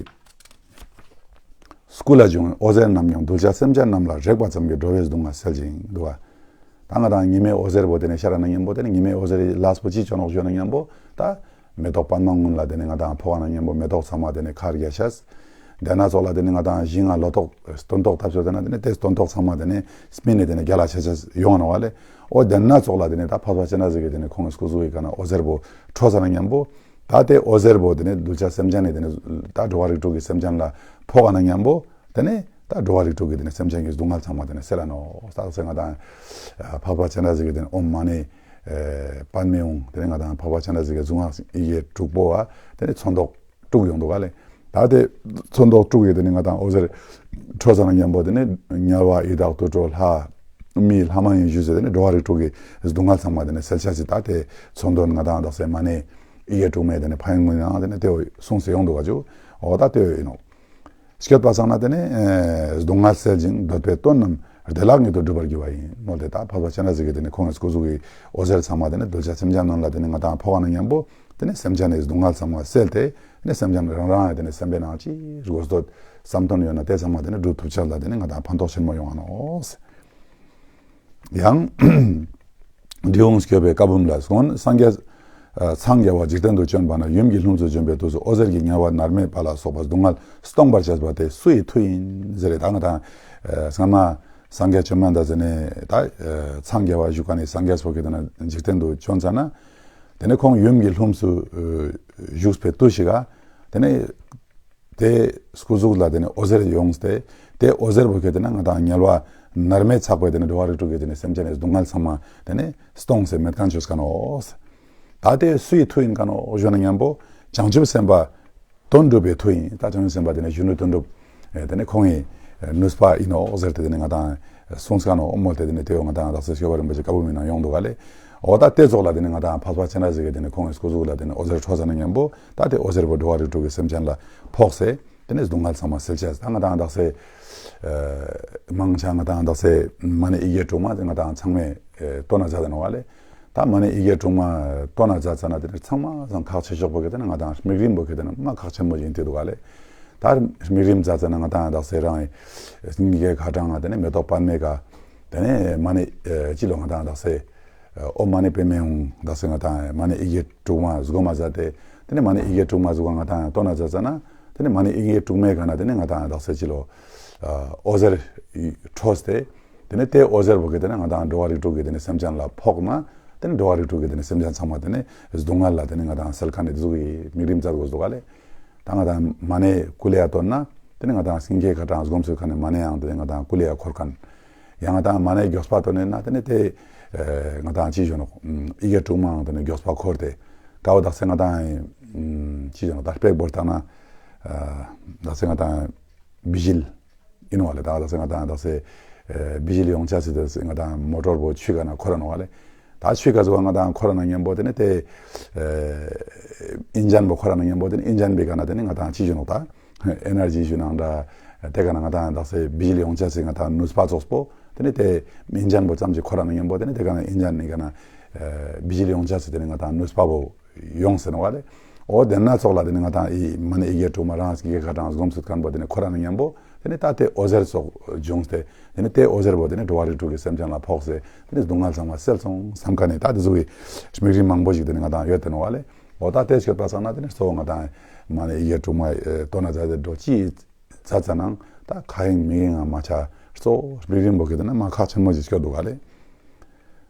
སྐུ་ལ་བྱུང་བའི་འོད་ཟེར་རྣམས་ཀྱང་གདུལ་བྱ་སེམས་ཅན་རྣམས་ལ་རེག་པ་ཙམ་གྱིས་འགྲོ་བའི་སྡུག་བསྔལ་སེལ་ཞིང་འདུག་ག་ད་ང་དང་ཉི་མའི་འོད་ཟེར་པོ་དེ་ནས་ཤར་ན་མཉམ་པོ་དེ་ནས་ཉི་མའི་འོད་ཟེར་ལས་པོ་ཅི་བྱུང་ནོག་ཞུ་ན་མཉམ་པོ་ད། མེ་ཏོག་པདྨ་སྔོན་ལ་དེ་ནས་ང་དང་ཕོག་ན་མཉམ་པོ་མེ་ཏོག་ཚང་མ་དེ་ནས་ཁ་རྒྱ་ཤས། དེ་ན་ཙོགས་ལ་དེ་ནས་ང་དང་ཞིང་ང་ལོ་ཏོག་སྟོན་ཐོག་བཏབ་ཚོད་དེ་ན་དེ་ནས་དེ་སྟོན་ཐོག་ཚང་མ་དེ་ནས་སྨིན་ནས་དེ་ནས་རྒྱ་ལ་ཆ་ཆ་ཡོང་ནོ་བ་ལེ། འོ་དེ་ན་ཙོགས་ལ་དེ་ནས་ད་འཕགས་པ་སྤྱན་རས་གཟིགས་ཀྱིས་དེ་ནས་ཁོང་གི་སྐུ་གཟུགས་ཀྱི་སྒང་ན་འོད་ཟེར་པོ་འཕྲོ་ས་ན་མཉམ་པོ། ད་དེ་འོད་ཟེར་པོ་དེ་ནས་གདུལ་བྱ་སེམས་ཅན་ནི་དེ་ནས་ད་འགྲོ་བ་རིགས་དྲུག་གི་སེམས་ཅན་ལ་ཕོག་ན་མཉམ་པོ། དེ་ནས་ད་འགྲོ་བ་རིགས་དྲུག་གི་དེ་ནས་སེམས་ཅན་གྱི་སྡུག་བསྔལ་ཚང་མ་དེ་ནས་སེལ་ལ་ནོ། ད་ཚེ་ང་དང་འཕགས་པ་སྤྱན་རས་གཟིགས་ཀྱི་དེ་ནས་ཨོཾ་མ་ཎི་པདྨེ་ཧཱུྃ། དེ་ནས་ང་དང་འཕགས་པ་སྤྱན་རས་གཟིགས་ཀྱི་གཟུངས་སྔགས་ཡི་གེ་དྲུག་པོ་བ། དེ་ནས་ཚོན་མདོག་དྲུག་ཡོང་འདུག་ག་ལེ། ད་དེ་ཚོན་མདོག་དྲུག་ཡོད་དེ་ནས་ང་དང་འོད་ཟེར་འཕྲོ་ས་ན་མཉམ་པོ་དེ་ནས་དམྱལ་བ་ཡི་དྭགས་དུད་འགྲོ་ལྷ་མི་ལྷ་མ་ཡིན་བཞུགས་ཟེར་དེ་ནས་འགྲོ་བ་རིགས་དྲུག་གི་སྡུག་བསྔལ་ཚང་མ་དེ་ནས་སེལ་ཆ་ཞིག་ད་དེ་ཚོན་མདོག་ང་དང་དག་ས་མ་ཎི་ཡི་གེ་དྲུག་མའི་དེ་ནས་ཕན་ཡོན་ནང་དེ་ནས་དེ་གསུངས་སེ་ཡོང་འདུག་ག་ཇུ། འོ་ད་དེ་ཡིན་ནོ། སྐྱོད་པ་སང་ན་དེ་ནས་ཨེ་སྡུག་བསྔལ་སེལ་ཞིང་འདོད་པའི་དོན་རྣམས་བདེ་བླག་ཉིད་དུ་འགྲུབ་པར་འགྱུར་བ་ཡིན་ནོ། དེ་ད་འཕགས་པ་སྤྱན་རས་གཟིགས་ཀྱིས་དེ་ནས་ཁོང་གི་སྐུ་གཟུགས་ཀྱི་འོད་ཟེར་ཚང་མ་དེ་ནས་གདུལ་བྱ་སེམས་ཅན་རྣམས་ལ་དེ་ནས་ང་དང་ཕོག་ན་མཉམ་པོ་དེ་ནས་སེམས་ཅན་ནི་སྡུག་བསྔལ་ཚང་མ་སེལ་ཏེ་དེ་ནས་སེམས་ཅན་རང་རང་ཡང་དེ་ནས་སེམས་པའི་ནང་ཅི་དགོས་འདོད་བསམ་དོན་ཡོད་ན་དེ་ཚང་མ་དེ་ནས་འགྲུབ་ཐུབ་ཆ་ལ་དེ་ནས་ང་དང་ཕན་ཐོགས་ཆེན་མོ་ཡོང་བ་ནོ། ཡང་། འབྲི་གུང་སྐྱོབ་པའི་བཀའ་འབུམ་ལ་སོགས་སངས་རྒྱས། ཨ། འཚང་རྒྱ་བ་འཇིག་རྟེན་དུ་བྱོན་པ་ན་ཡུམ་གྱི་ལྷུམས་སུ་བྱོན་པའི་དུས་སུ་འོད་ཟེར་གྱི་དམྱལ་བ་མནར་མེད་པ་ལ་སོགས་པ་སྡུག་བསྔལ་སྟོངས་པར་བྱེད་པ་དེ་སུ་ཡི་མཐུ་ཡིན་ཟེར་རེད། ད་ང་དང་། ཨ། སྔ་མ་སངས་རྒྱས་བཅོམ་ལྡན་འདས་ཟེར་ནས་ད། ཨ། འཚང་རྒྱ་བ་བཞུགས་ཀ་ནས་སངས་རྒྱས་སོགས་ཀྱི་དེ་ན་འཇིག་རྟེན་དུ་བྱོན་ཙ་ན། དེ་ནས་ཁོང་ཡུམ་གྱི་ལྷུམས་སུ། ཨ། བཞུགས་པའི་དུས་ཤིག་ག་དེ་ནས། དེ་སྐུ་གཟུགས་ལ་དེ་ནས་འོད་ཟེར་ཡོངས་ཏེ། དེ་འོད་ཟེར་བོ་གི་དེ་ནས་ང་དང་དམྱལ་བ་མནར་མེད་ཚགས་པའི་དེ་ནས་འགྲོ་བ་རིགས་དྲུག་གི་དེ་ནས་སེམས་ཅན་ནི་སྡུག་བསྔལ་ཚང་མ་དེ་ནས་སྟོངས་སེ་མེད་མཁན་བཅོས་མཁན་ནོ། ད་དེ་སུའི་མཐུ་ཡིན་མཁན་ནོ་ཞུ་ན་མཉམ་པོ་བྱང་ཆུབ་སེམས་དཔའ་དོན་གྲུབ་པའི་མཐུ་ཡིན། ད་བྱང་ཆུབ་སེམས་དཔའ་དེ་ནས་གཞོན་ནུ་དོན་གྲུབ། ཨེ། དེ་ནས་ཁོང་གི་ནུས་པ་ཡིན་ནོ་ཟེར་ཏེ་དེ་ནས་ང་དང་གསུངས་མཁན་ནོ་མོལ་ཏེ་དེ་ནས་དེ་བས་ང་དང་དག་ས་སྐྱོབ་པ་རིན་པོ་ཆེ་བཀའ་འབུམ་མི་ནང་ཡོང་འདུག་ག་ལེ། འོ་ད་དེ་ཙོགས་ལ་དེ་ནས་ང་དང་འཕགས་པ་སྤྱན་རས་གཟིགས་ཀྱི་དེ་ནས་ཁོང་གི་སྐུ་གཟུགས་ལ་དེ་ནས་འོད་ཟེར་འཕྲོ་ས་ན་མཉམ་པོ། ད་དེ་འོད་ཟེར་པོ་འགྲོ་བ་རིགས་དྲུག་གི་སེམས་ཅན་ལ་ཕོག་སེ་དེ་ནས་སྡུག་བསྔལ་ཚང་མ་སེལ་བྱས། ད་ང་དང་དག་ས། ཨ། མང་ཆེ་ང་དང་དག་ས་མ་ཎི་ཡི་གེ་དྲུག་མ་དེ་ང་དང་ཚང་མས། ཨ། བཏོན་ན་མཛད་དེ་ནོ་བ་ལེ། ད་མ་ཎི་ཡི་གེ་དྲུག་མ་བཏོན་ན་མཛད་ཙ་ན་དེ་ནས་ཚང་མ་ཚང་ཁག་ཆེ་ཤོས་པོ་གི་དེ་ནས་ང་དང་དམིགས་རིམ་པོ་གི་དེ་ནས་མ་ཁག་ཆེན་པོ་ཡིན་དེ་འདུག་ག་ལེ། ད་དམིགས་རིམ་མཛད་ཙ་ན་ང་དང་དག་ས་རང་སེང་གེ་ཁ་གྲངས་དེ་ནས་མེ་ཏོག་པདྨའི་ག་དེ་ནས་མ་ཎི། ཨ། སྤྱི་ལོ་ང་དང་དག་ས། ཨ། ཨོཾ་མ་ཎི་པདྨེ་ཧཱུྃ། དག་ས་ང་དང་མ་ཎི་ཡི་གེ་དྲུག་མ་སྒོམ་མ་མཛད་དེ། དེ་ནས་མ་ཎི་ཡི་གེ་དྲུག་མ་ཟུག་ག་ང་དང་བཏོན་ན་མཛད་ཙ་ན། དེ་ནས་མ་ཎི་ཡི་གེ་དྲུག་མའི་ག་ན་དེ་ནས་ང་དང་དག་ས་སྤྱི་ལོ། ཨ། འོད་ཟེར་འཕྲོས་ཏེ། དེ་ནས་དེ་འོད་ཟེར་བོ་གི་དེ་ནས་ང་དང་འགྲོ་བ་རིགས་དྲུག་གི་དེ་ནས་སེམས་ཅན་ལ་ཕོག་ན། དེ་ནས་འགྲོ་བ་རིགས་དྲུག་གི་དེ་ནས་སེམས་ཅན་ཚང་མ་དེ་ནས་སྡུག་བསྔལ་ལ་དེ་ནས་ང་དང་སེལ་མཁན་ནི་དེ་ཟུག་གི་དམིགས་རིམ་མཛད་དགོས་འདུག་ག་ལེ། ད་ང་དང་མ་ཎི་ཀུ་ལེ་ཡ་བཏོན་ན། དེ་ནས་ང་དང་སེང་གེ་ཁ་གྲངས་སྒོམ་ཚུལ་ཁ་ནས་མ་ཎི་ཡང་དེ་ནས་ང་དང་ཀུ་ལེ་ཡ་འཁོར་མཁན། ཡང་ང་དང་མ་ཎི་མགྱོགས་པ་བཏོན་ནས་ན་དེ་ནས་དེ། ཨ། ང་དང་ཅི་ཞུ་ནོ། ཨམ། ཡི་གེ་དྲུག་མའང་དེ་ནས་མགྱོགས་པ་འཁོར་ཏེ། ཀ་བོ་དག་ས་ང་དང་། ཨམ། ཅི་ཞུ་ནོ་ད་སྤེག་བོར་བཏང་ན། ཨ། དག་ས་ང་དང་བི་ཇིལ་ཡིན་ནོ་བ་ལེ། ད་དག་ས་ང་དང་དག་ས། ཨ། བི་ཇིལ་ཡོང་ཆ་སི་དེ་ང་དང་མོ་ཊོར་བོ་ཆུ་ཁ་ན་འཁོར་ར་ནོ་བ་ལེ། ད་ཆུ་ཁ་ཟུག་ག་ང་དང་འཁོར་ར་ན་མཉམ་པོ་དེ་ནས་དེ། ཨ། ཨིན་ཇན་བོ་འཁོར་ར་ན་མཉམ་པོ་དེ་ནས་ཨིན་ཇན་བི་ག་ན་དེ་ནས་ང་དང་ཅི་ཞུ་ནོ་ད། ཨེ་ནར་ཇི་ཞུ་ནང་འདྲ། དེ་ག་ན་ང་དང་དག་ས་བི་ཇིལ་ཡོང་ཆ་སི་ང་དང་ནུས་པ་ཙོགས་པོ། དེ་ནས་དེ་ཨིན་ཇན་བོ་ཙམ་ཅིག་འཁོར་ར་ན་མཉམ་པོ་དེ་ནས་དེ་ག་ན་ཨིན་ཇན་ནི་ག་ན། ཨ། བི་ཇིལ་ཡོང་ཆ་སི་དེ་ནས་ང་དང་ནུས་པ་བོ་ཡོང་ཟེར་ནོ་བ་ལེ། འོ་དེ་ན་ཙོགས་ལ་དེ་ནས་ང་དང་ཨི་མ་ཎི་ཡི་གེ་དྲུག་མ་རང་སེང་གེ་ཁ་གྲངས་སྒོམ་ཚུལ་མཁན་པོ་དེ་ནས་འཁོར་ར་ན་མཉམ་པོ། དེ་ནས་ད་དེ་འོད་ཟེར་སོགས་བྱུང་སྟེ། དེ་ནས་དེ་འོད་ཟེར་བོ་དེ་ནས་འགྲོ་བ་རིགས་དྲུག་གི་སེམས་ཅན་ལ་ཕོག་སྟེ། དེ་ནས་སྡུག་བསྔལ་ཚང་མ་སེལ་སོང་བསམ་མཁན་ནི་ད་དེ་ཟུག་གི་དམིགས་རིམ་མང་པོ་ཞིག་དེ་ནས་ང་དང་ཡོད་དེ་ནོ་བ་ལེ། འོ་ད་དེ་སྐྱོད་པ་སང་ན་དེ་ནས་གཙོ་བོ་ང་དང་མ་ཎི་ཡི་གེ་དྲུག་མ་བཏོན་ན་མཛད་དེ་འགྲོ་ཅི་མཛད་ཙ་ནང་ད་ཁ་ཡིན་མི་ཡིན་ང་མ་ཆ་གཙོ་བོ་དམིགས་རིམ་བོ་གི་དེ་ནས་མ་ཁག་ཆེན་མོ་ཞིག་སྐྱོད་འདུག་ག་ལེ།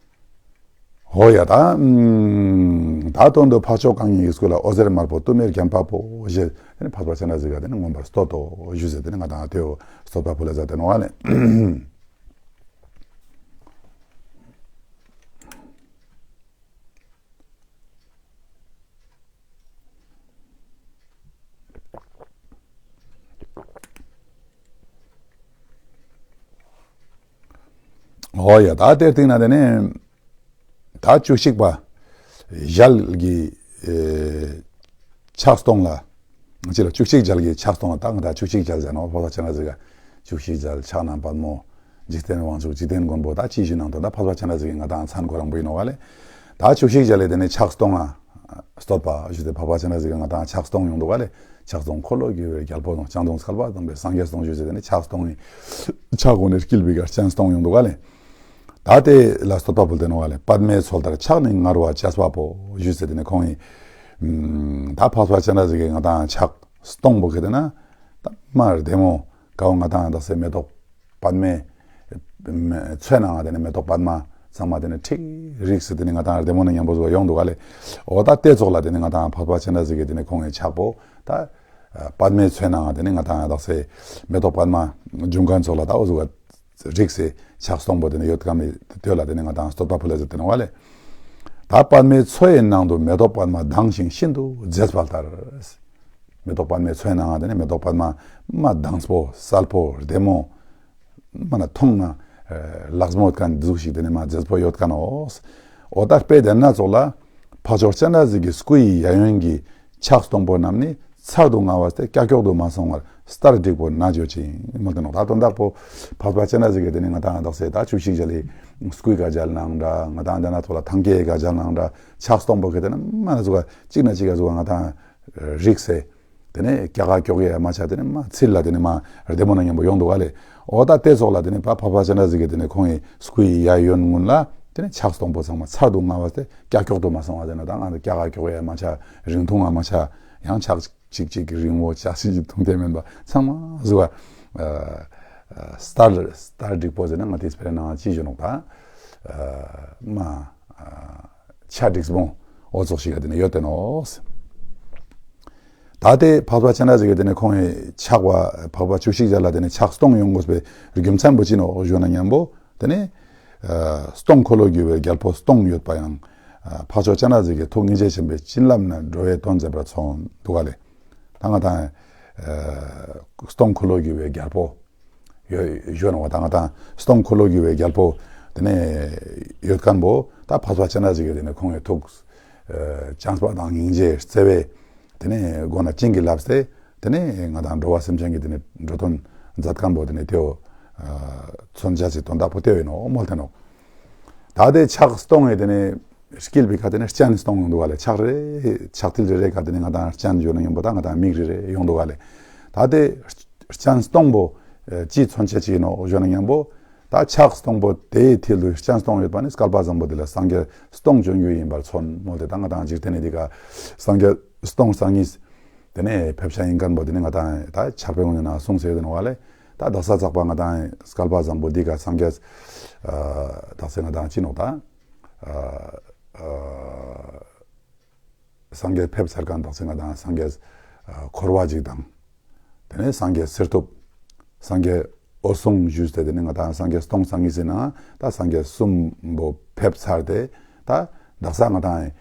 ཧོ་ཡ་ད། ཨམ། ད་དོན་དུ་འཕགས་མཆོག་གང་ཉིད་ཀྱི་སྐུ་ལ་འོད་ཟེར་དམར་པོ་དུ་མའི་རྒྱན་ཕབ་པོ་ཞེས་དེ་ནི་འཕགས་པ་སྤྱན་རས་གཟིགས་ཀྱིས་དེ་ནི་མངོན་པར་བསྟོད་དོ་ཞུས་ཟེར་དེ་ནི་ང་དང་དེའོ་བསྟོད་པ་ཕུལ་ལ་མཛད་དེ་ནོ་བ་ལེ། ཨོ་ཡ་ད་དེར་སྟེང་ན་དེ་ནི་ད་བཅུ་གཅིག་པ་ཞལ་གྱི་ཨེ་ཕྱག་སྟོང་ལ། ཅི་ལ་བཅུ་གཅིག་ཞལ་གྱི་ཕྱག་སྟོང་ལ་ད་ང་ད་བཅུ་གཅིག་ཞལ་ཟེར་ནོ་འཕགས་པ་སྤྱན་རས་གཟིགས་ཀྱི་བཅུ་གཅིག་ཞལ་ཕྱག་ན་པདྨོ། འཇིག་རྟེན་དབང་ཕྱུག་འཇིག་རྟེན་མགོན་པོ་ད་ཅི་ཞུ་ནང་དོན་ད་འཕགས་པ་སྤྱན་རས་གཟིགས་ཀྱི་ང་དང་མཚན་ཁོ་རང་བུ་ཡིན་ནོ་བ་ལེ། ད་བཅུ་གཅིག་ཞལ་ལས་དེ་ནི་ཕྱག་སྟོང་ང་བསྟོད་པ་ཞུ་སྟེ་འཕགས་པ་སྤྱན་རས་གཟིགས་ཀྱི་ང་དང་ཕྱག་སྟོང་ཡོང་འདུག་བ་ལེ། ཕྱག་སྟོང་འཁོར་ལོས་སྒྱུར་བའི་རྒྱལ་པོ་དང་། སྤྱན་སྟོང་སྐལ་པ་བཟང་པོས་སངས་རྒྱས་སྟོང་ཞུས་ཟེར་དེ་ནི་ཕྱག་སྟོང་ནི་ཕྱག་འོག་ནས་དཀྱིལ་པའི་གར་སྤྱན་སྟོང་ཡོང་འདུག་བ་ལེ། ད་དེ་ལ་བསྟོད་པ་ཕུལ་ཏེ་ནོ་བ་ལེ། པདྨའི་ཚལ་ལྟར་ཕྱག་ནི་ངར་བ་བཅས་པ་པོ་ཞུས་ཟེར་དེ་ནི་ཁོང་ཡིན། ད་འཕགས་པ་སྤྱན་རས་གཟིགས་ཀྱི་ང་དང་ཕྱག་སྟོང་པོ་གི་དེ་ན་ད་མ་བདེ་མོ་གའོ་ང་དང་དག་སེ་མེ་ཏོག་པདྨའི་མཚོའི་ནང་ང་དེ་ནི་མེ་ཏོག་པདྨ་ཚང་མ་དེ་ནི་ཁྲིག་རིག་སེ་དེ་ནི་ང་དང་བདེ་མོ་ནི་མཉམ་པོ་བཟོ་ཡོང་འདུག་ག་ལེ། འོ་ད་དེ་ཚོགས་ལ་དེ་ནི་ང་དང་འཕགས་པ་སྤྱན་རས་གཟིགས་ཀྱི་དེ་ནི་ཁོང་གི་ཕྱག་པོ་ད་པདྨའི་མཚོའི་ནང་ང་དེ་ནི་ང་དང་དག་སེ་མེ་ཏོག་པདྨ་འབྱུང་མཁན་ཚོགས་ལ་ད་འོ་ཟུག་རིག་སེ་ཕྱག་སྟོང་པོ་དེ་ནི་ཡོད་ཀ་མེད་དེ་ལ་དེ་ནི་ང་དང་བསྟོད་པ་ཕུལ་ལ་ཟེར་དེ་ནི་བ་ལེ། ད་པདྨའི་མཚོ་ཡི་ནང་དུ་མེ་ཏོག་པདྨ་དྭངས་ཤིང་ཤིན་ཏུ་མཛེས་པ་ལྟར། མེ་ཏོག་པདྨའི་མཚོའི་ནང་ང་དེ་ནི་མེ་ཏོག་པདྨ་མ་དྭངས་པོ་གསལ་པོ་བདེ་མོ། མ་ན་མཐོང་ན་ལགས་མོ་ཡོད་མཁན་འདི་ཟུག་ཞིག་དེ་ནི་མ་མཛེས་པོ་ཡོད་མཁན་ནོ། འོ་ད་དཔེ་དེ་ན་ཚོགས་ལ་འཕགས་མཆོག་སྤྱན་རས་གཟིགས་ཀྱི་སྐུ་ཡི་གཡས་གཡོན་གྱི་ཕྱག་སྟོང་པོ་རྣམས་ནི་ཚར་དུ་དངར་བ་སྟེ་ཀྱག་ཀྱོག་ཏུ་མ་སོང་བར་སྟར་འགྲིག་པོ་ན་བརྗོད་ཅིང་མོལ་ཏེ་ནོ། ད་དོན་དག་པོ་འཕགས་པ་སྤྱན་རས་གཟིགས་ཀྱི་དེ་ནི་ང་དང་དག་སེ་ད་བཅུ་གཅིག་ཞལ་ལས་སྐུའི་ག་ཞལ་ནང་འདྲ་ང་དང་དེ་ན་ཚོགས་ལ་ཐང་ཀའི་ག་ཞལ་ནང་འདྲ་ཕྱག་སྟོང་པོ་གི་དེ་ནི་མ་ན་ཟུག་ག་གཅིག་ན་གཅིག་ག་ཟུག་ག་ང་དང་རིག་སེ། དེ་ནས་ཀྱག་ཀྱོག་ཡ་མ་ཆ་དེ་ནས་མ་ཚིལ་ལ་དེ་ནས་མ་བདེ་མོ་ན་མཉམ་པོ་ཡོང་འདུག་ག་ལེ། འོ་ད་དེ་ཚོགས་ལ་དེ་ནས་ཕ་འཕགས་པ་སྤྱན་རས་གཟིགས་ཀྱི་དེ་ནས་ཁོང་གི་སྐུ་ཡི་གཡས་གཡོན་ཀུན་ལ་དེ་ནས་ཕྱག་སྟོང་པོ་ཚང་མ་ཚར་དུ་དངར་བ་སྟེ་ཀྱག་ཀྱོག་ཏུ་མ་སོང་བ་དེ་ན་ད་ང་ཀྱག་ཀྱོག་ཡ་མ་ཆ་རིང་ཐུང་ང་མ་ཆ་ཡང་ཕྱག་གཅིག་གཅིག་གི་རིང་བོ་ཕྱག་གཅིག་གཅིག་ཐུང་དེ་མིན་པ་ཚང་མ་ཟུག་ག་སྟར་སྟར་འགྲིག་པོ་ཟེར་ན་ང་དེ་སྤེར་ན་ཅི་ཞུ་ནོག་ད་མ། ཆ་འགྲིག་སྤོང་འོ་ཚོགས་ཤིག་ག་དེ་ནས་ཡོད་དེ་ནོ། ད་དེ་འཕགས་པ་སྤྱན་རས་གཟིགས་ཀྱི་དེ་ནས་ཁོང་གི་ཕྱག་པ་འཕགས་པ་བཅུ་གཅིག་ཞལ་ལ་དེ་ནས་ཕྱག་སྟོང་ཡོང་དགོས་པའི་རྒྱུ་མཚན་པོ་ཅི་ནོ་ཞུ་ན་མཉམ་པོ་དེ་ནས་སྟོང་འཁོར་ལོ་སྒྱུར་བའི་རྒྱལ་པོ་སྟོང་ཡོད་པ་ཡང་འཕགས་མཆོག་སྤྱན་རས་གཟིགས་ཀྱི་ཐུགས་སྙིང་རྗེ་ཆེན་པོས་བྱིན་རླབས་ནས་འགྲོ་བའི་དོན་མཛད་པར་མཚོན་འདུག་ག་ལེ། ད་ང་དང་སྟོང་འཁོར་ལོ་སྒྱུར་བའི་རྒྱལ་པོ། ཡོད་ཞུ་ནོ་བ་ད་ང་དང་སྟོང་འཁོར་ལོ་སྒྱུར་བའི་རྒྱལ་པོ་དེ་ནས་ཡོད་མཁན་པོ་ད་འཕགས་པ་སྤྱན་རས་གཟིགས་ཀྱི་དེ་ནས་ཁོང་གི་ཐུགས་བྱམས་པ་དང་སྙིང་རྗེ་བརྩེ་བས་དེ་ནས་སྒོ་ན་བྱིན་གྱིས་བརླབས་ཏེ་དེ་ནས་ང་དང་འགྲོ་བ་སེམས་ཅན་གྱི་དེ་ནས་འགྲོ་དོན་མཛད་མཁན་པོ་དེ་ནས་དེའོ་མཚོན་བྱ་ཚིག་དོན་དག་པོ་དེ་ཡིན་ནོ་མོལ་ཏེ་ནོ། ད་དེ་ཕྱག་སྟོང་ངེ་དེ་ནས་དཀྱིལ་པའི་ཁ་དེ་ནས་སྤྱན་སྟོང་ཡོང་འདུག་ག་ལེ། ཕྱག་རེ་ཕྱག་མཐིལ་རེ་རེ་ཁ་དེ་ནས་ང་དང་སྤྱན་ཞུ་ན་མཉམ་པོ་ད་ང་དང་མིག་རེ་རེ་ཡོང་འདུག་ག་ལེ། ད་དེ་སྤྱན་སྟོང་པོ་ཅིའི་མཚོན་བྱེད་ཅིག་ཡིན་ནོ་ཞུ་ན་མཉམ་པོ་ད་ཕྱག་སྟོང་པོ་དེའི་མཐིལ་དུ་སྤྱན་སྟོང་ཡོད་པ་ནི་བསྐལ་པ་བཟང་པོ་འདི་ལ་སངས་རྒྱས་སྟོང་བྱོན་རྒྱུ་ཡིན་པར་མཚོན་མོལ་ཏེ་ད་ང་དང་འཇིག་རྟེན་ནི་འདི་ག་སངས་རྒྱས་སྟོང་སང་ཉིས་དེ་ནས་ཕེབས་ཤ་ཡིན་མཁན་པོ་དེ་ནི་ང་དང་ད་ཕྱག་དཔེ་ངོ་ནས་ན་གསུངས་ཟེར་ཡོད་ནོ་ག་ལེ། ད་དག་ས་ཚགས་པ་ང་དང་བསྐལ་པ་བཟང་པོ་འདི་ག་སངས་རྒྱས་དག་ས་ང་དང་ཅི་ནོ་ད། སངས་རྒྱས་ཕེབས་ཚར་མཁན་དག་ས་ང་དང་སངས་རྒྱས་འཁོར་བ་ཅིག་དང་། དེ་ནས་སངས་རྒྱས་གསེར་ཐུབ། སངས་རྒྱས་འོད་སྲུང་ཞུས་ཏེ་དེ་ནས་ང་དང་སངས་རྒྱས་སྟོང་སང་ཉིས་ཟེར་ན་ད་སངས་རྒྱས་གསུམ་པོ་ཕེབས་ཚར་ཏེ་ད་དག་ས་ང་དང་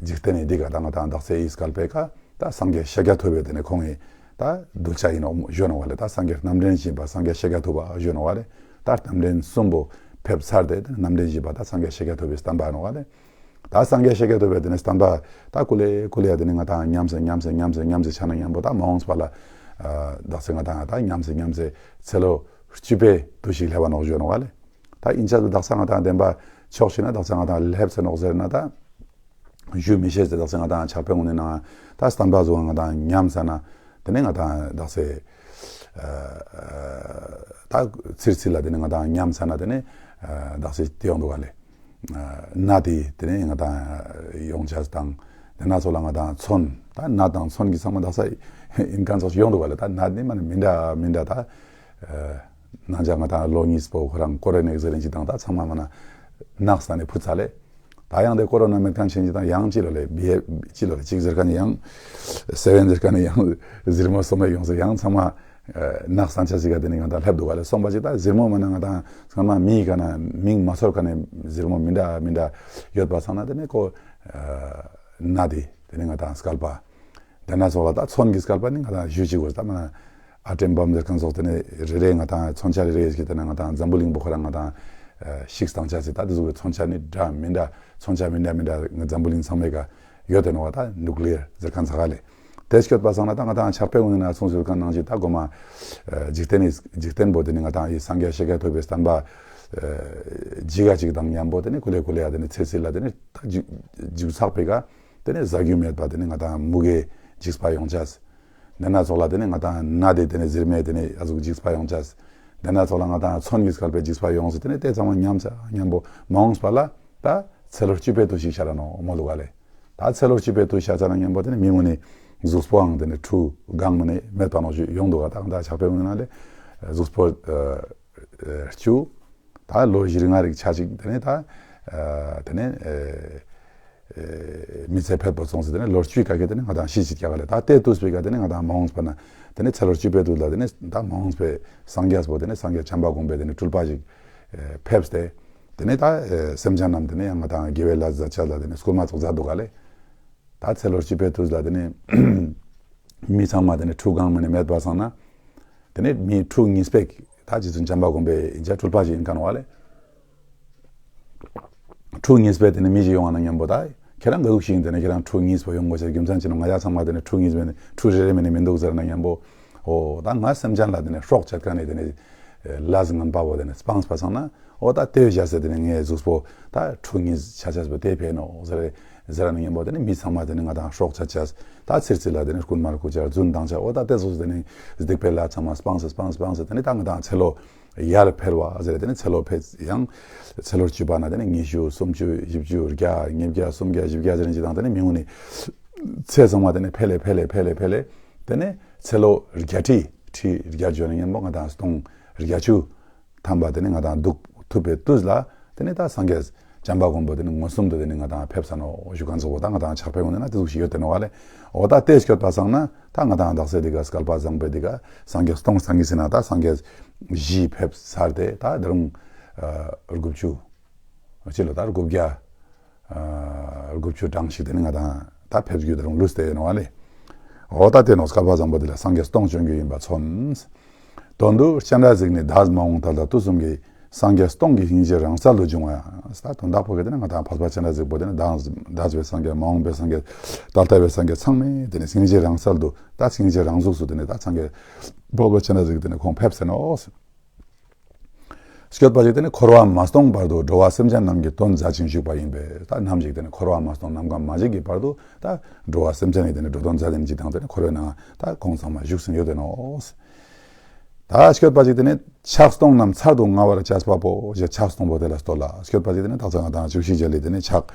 འཇིག་རྟེན་ནི་འདི་ག་ད་ང་དང་དག་ས་ཨི་བསྐལ་པའི་ཀ་ད་སངས་རྒྱས་ཤཱཀྱ་ཐུབ་པའི་དེ་ནས་ཁོང་གི་ད་གདུལ་བྱ་ཡིན་ནོ་ཞུ་ནོ་ག་ལེ། ད་སངས་རྒྱས་རྣམ་འདྲེན་བཞི་པ་སངས་རྒྱས་ཤཱཀྱ་ཐུབ་པ་ཞུ་ནོ་ག་ལེ། ད་རྣམ་འདྲེན་གསུམ་པོ་ཕེབས་ཚར་ཏེ་རྣམ་འདྲེན་བཞི་པ་ད་སངས་རྒྱས་ཤཱཀྱ་ཐུབ་པའི་བསྟན་པ་ནོ་ག་ལེ། ད་སངས་རྒྱས་ཤཱཀྱ་ཐུབ་པའི་དེ་ནས་བསྟན་པ་ད་ཀུ་ལེ་ཀུ་ལེ་ཡ་དེ་ནས་ང་དང་ཉམས་སེ་ཉམས་སེ་ཉམས་སེ་ཉམས་སེ་ཆ་ན་མཉམ་པོ་ད་མ་འོངས་པ་ལ་དག་ས་ང་དང་ད་ཉམས་སེ་ཉམས་སེ་ཚེ་ལོ་བཅུ་པའི་དུས་ཤིག་སླེབས་པ་ནོ་ཞུ་ནོ་ག་ལེ། ད་ཨིན་ཅག་ཏུ་དག་ས་ང་དང་བདེན་པ་ཕྱོགས་ཤིག་ན་དག་ས་ང་དང་སླེབས་ཚེ་ནོག་ཟེར་ན་ད། ཞུ་མི་ཤེས་ཟེར་དག་ས་ང་དང་ཕྱག་དཔེ་ངོ་ནས་ནང་ད་བསྟན་པ་བཟོ་ང་དང་ཉམས་ས་ན་དེ་ནས་ང་དང་དག་ས་ད་ཚིར་ཚིར་ལ་དེ་ནས་ང་དང་ཉམས་ས་ན་དེ་ནས་དག་ས་དེ་ཡོང་འདུག་ག་ལེ། ན་དེ་དེ་ནས་ང་དང་ཡོང་ཆ་དང་དེ་ན་ཚོ་ལ་ང་དང་མཚོན་ད་ན་དང་མཚོན་གྱི་ཚང་མ་དག་ས་ཡིན་མཁན་ཚོ་ཡོང་འདུག་ག་ལེ། ད་ན་དེ་མ་ནི་མི་འདྲ་མི་འདྲ་ད་ནང་ཆ་ང་དང་ལོ་གཉིས་པོ་ཁོ་རང་ཀོ་རེ་ནེག་ཟེར་རིན་ཅི་དང་ད་ཚང་མ་མ་ན་ནགས་ས་ནས་ཕུ་ཚ་ལེ། ད་ཡང་དེ་ཀོ་རོ་ན་མེད་མཁན་ཆེན་གྱི་དང་ཡང་ཅི་ལ་ལས་བི་ཅི་ལ་ལས་གཅིག་ཟེར་མཁན་ཡང་སེ་བན་ཟེར་མཁན་ཡང་ཟིར་མོ་སོ་མེ་ཡོང་ཟེར་ཡང་ཚང་མ་ནག་ས་ཆ་ཟིག་ག་དེ་ནི་ང་དང་སླེབས་འདུག་ག་ལས་སོང་པ་ཅིག་ད་ཟིར་མོ་མ་ན་ང་དང་ཚང་མ་མིའི་ག་ན་མིང་མ་ཚོར་ག་ནས་ཟིར་མོ་མི་འདྲ་མི་འདྲ་ཡོད་པ་སང་ན་དེ་ནི་ཀོ་ན་དེ་དེ་ནི་ང་དང་སྐལ་པ། དེ་ན་སོགས་ལ་ད་མཚོན་གྱི་སྐལ་པ་ནི་ང་དང་ཞུ་ཅིག་དགོས་ད་མ་ན་ཨ་ཏྲེམ་བམ་ཟེར་མཁན་སོགས་དེ་ནི་རེ་རེ་ང་དང་མཚོན་ཆ་རེ་རེ་ཞིག་དེ་ན་ང་དང་འཛམ་བུ་གླིང་པོ་ཁོ་རང་ང་དང་ཤིག་སྟངས་ཆ་ཟིག་ད་དེ་ཟུག་གི་མཚོན་ཆ་ནི་འདྲ་མི་འདྲ་མཚོན་ཆ་མི་འདྲ་མི་འདྲ་ང་འཛམ་བུ་གླིང་ཚང་མའི་ཀ་ཡོད་དེ་ནོ་བ་ད་ནུག་ལེར་ཟེར་མཁན་ཚ་ག་ལས་དེ་སྐྱོད་པ་སང་ན་ད་ང་དང་ཕྱག་དཔེ་འོང་ན་ཚོང་ཟེར་མཁན་ནང་ཞིག་ད་གོ་མ་འཇིག་རྟེན་ནི་འཇིག་རྟེན་པོ་དེ་ནི་ང་དང་ཡི་སངས་རྒྱས་ཤཱཀྱ་ཐུབ་པའི་བསྟན་པ་ཇི་ག་ཅིག་དང་མཉམ་པོ་དེ་ནི་ཀུ་ལེ་ཀུ་ལེ་ཡ་དེ་ནི་ཚེ་ཚེ་ལ་དེ་ནི་ད་འཇིག་འཇིག་ཚག་པའི་ཀ་དེ་ནས་ཟ་རྒྱུ་མེད་པ་དེ་ནས་ང་དང་མུ་གེ་འཇིགས་པ་ཡོང་ཅས། དེ་ན་ཚོགས་ལ་དེ་ནས་ང་དང་ན་དེ་དེ་ནས་ཟིར་མེད་དེ་ནས་ཨ་ཟུག་འཇིགས་པ་ཡོང་ཅས། དེ་ན་ཚོགས་ལ་ང་དང་མཚོན་གྱི་སྐལ་པའི་འཇིགས་པ་ཡོང་ཟེར་དེ་ནས་དེ་ཚང་མ་མཉམ་ཚ་མཉམ་པོ་མ་འོངས་པ་ལ་ད་ཚེ་ལོ་བཅུ་པའི་དུས་ཤིག་ཤར་ནོ་མོ་ལུག་ག་ལས། ད་ཚེ་ལོ་བཅུ་པའི་དུས་ཤར་ཚ་ན་མཉམ་པོ་དེ་ནས་མི་ངུ་ནས་གཟུགས་པོའང་དེ་ནས་ཁྲུ་གང་མི་ནས་མེད་པ་ནོ་ཞུ་ཡོང་འདུག་ག་ད་ང་དང་ཕྱག་དཔེ་ངུ་ནང་ལས་གཟུགས་པོ་བཅུ། ད་ལོ་བཞི་ལྔ་རིག་ཆ་གཅིག་དེ་ནས་ད་དེ་ནས་མི་ཚེ་ཕེབས་པ་སོང་ཟེར་དེ་ནས་ལོ་བཅུའི་ཀ་ཁེ་དེ་ནས་ང་དང་ཤི་ཅིག་རྒྱ་ག་ལས་ད་དེ་དུས་པའི་ཀ་དེ་ནས་ང་དང་མ་འོངས་པ་ན་དེ་ནས་ཚེ་ལོ་བཅུ་པའི་དུས་ལ་དེ་ནས་ད་མ་འོངས་པའི་སངས་རྒྱས་པོ་དེ་ནས་སངས་རྒྱས་བྱམས་པ་སྒོམ་པའི་དེ་ནས་སྤྲུལ་པ་ཞིག་ཕེབས་ཏེ་དེ་ནས་ད་སེམས་ཅན་རྣམས་དེ་ནས་ཡང་ང་དང་དགེ་བའི་ལས་མཛད་ཆ་ལ་དེ་ནས་སྐུལ་མ་ཚོགས་མཛད་འདུག་ག་ལས། ད་ཚེ་ལོ་བཅུ་པའི་དུས་ལ་དེ་ནས་མི་ཚང་མ་དེ་ནས་ཁྲུ་གང་མ་ནས་མེད་པ་སང་ན། དེ་ནས་མི་ཁྲུ་གཉིས་པའི་ད་རྗེ་བཙུན་བྱམས་པ་སྒོམ་པའི་ཡིན་ཆ་སྤྲུལ་པ་ཞིག་ཡིན་མཁན་བ་ལས། ཁྲུ་གཉིས་པའི་དེ་ནས་མི་ཞིག་ཡོང་བ་ན་མཉམ་པོ་ད་ཁྱེད་རང་ག་ཟུག་ཞིག་ཡིན་དེ་ནས་ཁྱེད་རང་ཁྲུ་གཉིས་པ་ཡོང་དགོས་ཤེས་རྒྱུ་མཚན་ཅི་ནོ། ང་ཡ་ཚང་མ་དེ་ནས་ཁྲུ་གཉིས་པའི་ནས་ཁྲུ་རེ་རེ་མ་ནས་མི་འདུག་ཟེར་ན་མཉམ་པོ། ཨོ་ད་ང་སེམས་ཅན་ལ་དེ་ནས་སྲོག་བཅད་མཁན་ནས་དེ་ནས་ལས་ངན་པ་བོ་དེ་ནས་སྤངས་པ་སང་ན། ཨོ་ད་དེ་བཞག་ཟེར་དེ་ནས་ངའི་གཟུགས་པོ་ད་ཁྲུ་གཉིས་ཆ་ཆ་ཟེར་དེ་ཕན་ནོ་ཟེར་ཟེར་ན་མཉམ་པོ་དེ་ནས་མི་ཚང་མ་དེ་ནས་ང་དང་སྲོག་ཆ་ཆ་ད་ཚིར་ཚིར་ལ་དེ་ནས་རྐུན་མ་རྐུ་ཆ་རྫུན་བཏང་ཆ། ཨོ་ད་དེ་སོགས་དེ་ནས་སྡིག་པའི་ལས་ཚང་མ་སྤངས་ཟེར་སྤངས་ཟེར་སྤངས་ཟེར་དེ་ནས་ད་ང་དང་ཚེ་ལོ་ཡར་འཕེལ་བ་ཟེར་དེ་ནས་ཚེ་ལོ་འཕེལ་ཡང་ཚེ་ལོ་བཅུ་པ་ན་དེ་ནས་ཉི་ཤུ་སུམ་ཅུ་བཞི་བཅུ་བརྒྱ་ཉིས་བརྒྱ་སུམ་བརྒྱ་བཞི་བརྒྱ་ཟེར་ནས་ཅི་དང་དེ་ནས་མི་ངུ་ནས་ཚེ་ཚང་མ་དེ་ནས་འཕེལ་ལེ་འཕེལ་ལེ་འཕེལ་ལེ་འཕེལ་ལེ་དེ་ནས་ཚེ་ལོ་བརྒྱད་ཁྲི་ཁྲི་བརྒྱད་བརྒྱ་བརྒྱ་ཅུ་ནས་མཉམ་པོ་ང་དང་སྟོང་བརྒྱད་ཅུ་ཐམ་པ་དེ་ནས་ང་དང་འདུག་ཐུབ་པའི་དུས་ལ་དེ་ནས་ད་སངས་རྒྱས་བྱམས་པ་མགོན་པོ་དེ་ནས་མངོན་སུམ་དུ་དེ་ནས་ང་དང་ཕེབས་ས་ནོ་ཞུ་མཁན་ཚོ་བོ་ད་ང་དང་ཕྱག་དཔེ་འོང་ན་དེ་ཟུག་ཞིག་ཡོད་དེ་ནོ་བ་ལས། འོ་ད་དེ་སྐྱོད་པ་སང་ན་ད་ང་དང་དག་ས་འདི་ག་སྐལ་པ་བཟང་པོའི་འདི་ག་སངས་རྒྱས་སྟོང་སངས་རྒྱས་ཟེར་ན་ད་སངས་རྒྱས་བཞི་ཕེབས་ཚར་ཏེ་ད་དེ་རུང་དགུ་བཅུ་ཅི་ལོ་ད་དགུ་བརྒྱ་དགུ་བཅུ་གྲངས་ཤིག་དེ་ནི་ང་དང་ད་ཕེབས་རྒྱུ་དེ་རུང་ལུས་ཏེ་ཡོད་ནོ་བ་ལས། འོ་ད་དེ་ནོ་སྐལ་པ་བཟང་པོ་དེ་ལ་སངས་རྒྱས་སྟོང་བྱོན་རྒྱུ་ཡིན་པ་མཚོན། དོན་དུ་སྤྱན་རས་གཟིགས་ནི་འདས་མ་འོངས་མཐའ་དག་དུས་གསུམ་གྱི་སངས་རྒྱས་སྟོང་གི་སྙིང་རྗེ་རང་གསལ་དུ་བྱུང་བ་ཡང་། ད་དོན་དག་པོ་གི་དེ་ནི་ང་དང་འཕགས་པ་སྤྱན་རས་གཟིགས་པོ་དེ་ནི་འདས་འདས་པའི་སངས་རྒྱས་མ་འོངས་པའི་སངས་རྒྱས་ད་ལྟ་བའི་སངས་རྒྱས་ཚང་མས་དེ་ནི་སྙིང་རྗེ་རང་གསལ་དུ་ད་སྙིང་རྗེ་རང་གཟུགས་སུ་དེ་ནི་ད་སངས་རྒྱས་འཕགས་པ་སྤྱན་རས་གཟིགས་དེ་ནི་ཁོང་ཕེབས་ཟེར་ནོ། སྐྱོད་པ་ཞིག་དེ་ནི་འཁོར་བ་མ་སྟོངས་བར་དུ་འགྲོ་བ་སེམས་ཅན་རྣམས་ཀྱི་དོན་མཛད་ཅིང་བཞུགས་པ་ཡིན་པས། ད་ནམ་ཞིག་དེ་ནི་འཁོར་བ་མ་སྟོངས་ནམ་མཁའ་མ་འཇིག་གི་བར་དུ་ད་འགྲོ་བ་སེམས་ཅན་ནི་དེ་ནི་འགྲོ་དོན་མཛད་དེ་ནི་ཅི་དང་དེ་ནི་འཁོར་བའི་ནང་ད་ཁོང་ཚང་མ་བཞུགས་ཟིན་ཡོད་དེ་ནོ། ད་སྐྱོད་པ་ཞིག་དེ་ནི་ཕྱག་སྟོང་རྣམས་ཚར་དུ་དངར་བར་བྱས་པ་པོ་ཞེས་ཕྱག་སྟོང་པོ་དེ་ལ་སྟོད་ལ། སྐྱོད་པ་ཞིག་དེ་ནི་ད་ཚང་དང་བཅུ་བཞི་རྒྱ་ལས་དེ་ནི་ཕྱག་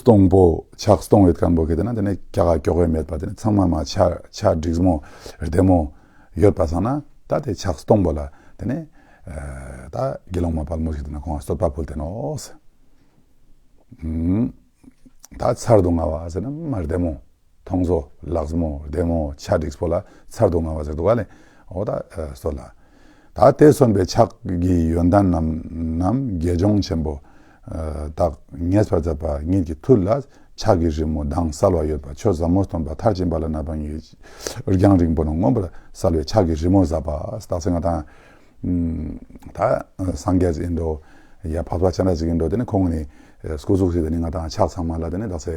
སྟོང་པོ་ཕྱག་སྟོང་ཡོད་མཁན་པོ་གི་དེ་ན་དེ་ནི་རྒྱ་ག་ཀྱོག་ཡོད་མེད་པ་དེ་ནི་ཚང་མ་མ་ཆ་ཆ་འགྲིག་མོ་བདེ་མོ། ཡོད་པ་སང་ན་ད་དེ་ཕྱག་སྟོང་པོ་ལ་དེ་ནས་ད་དགེ་སློང་མ་དཔལ་མོ་ཞིག་དེ་ན་ཁོང་ལ་བསྟོད་པ་ཕུལ་ཏེ་ནོ། ད་ཚར་དུ་དངར་བ་ཟེར་ན་མ་བདེ་མོ་མཐོང་བཟོ་ལགས་མོ་བདེ་མོ་ཆ་འགྲིག་པོ་ལ་ཚར་དུ་དངར་བ་ཟེར་འདུག་ག་ལས། འོ་ད་སྟོད་ལ། ད་དེ་སོན་པའི་ཕྱག་གི་ཡོན་ཏན་རྣམས་རྣམས་དགེ་སྦྱོང་ཆེན་པོ་དག་ངེས་པར་མཛད་པ་ཉིད་ཀྱི་མཐུ་ལ་ཕྱག་གི་རི་མོ་མདངས་གསལ་བ་ཡོད་པ་ཆོས་ཟབ་མོ་སྟོན་པ་མཐར་ཕྱིན་པ་ལ་གནས་པ་ཉིད་རྒྱང་རིང་པོ་ན་མངོན་པར་གསལ་བའི་ཕྱག་གི་རི་མོ་ཟབ་པ། སྟག་སེང་ང་དང་ད་སངས་རྒྱས་ཡིན་འགྲོ་ཡ་འཕགས་པ་སྤྱན་རས་གཟིགས་ཡིན་འགྲོ་དེ་ནི་ཁོང་ནི་སྐུ་གཟུགས་སི་དེ་ནི་ང་དང་ཕྱག་ཚང་མ་ལ་དེ་ནི་དག་ས་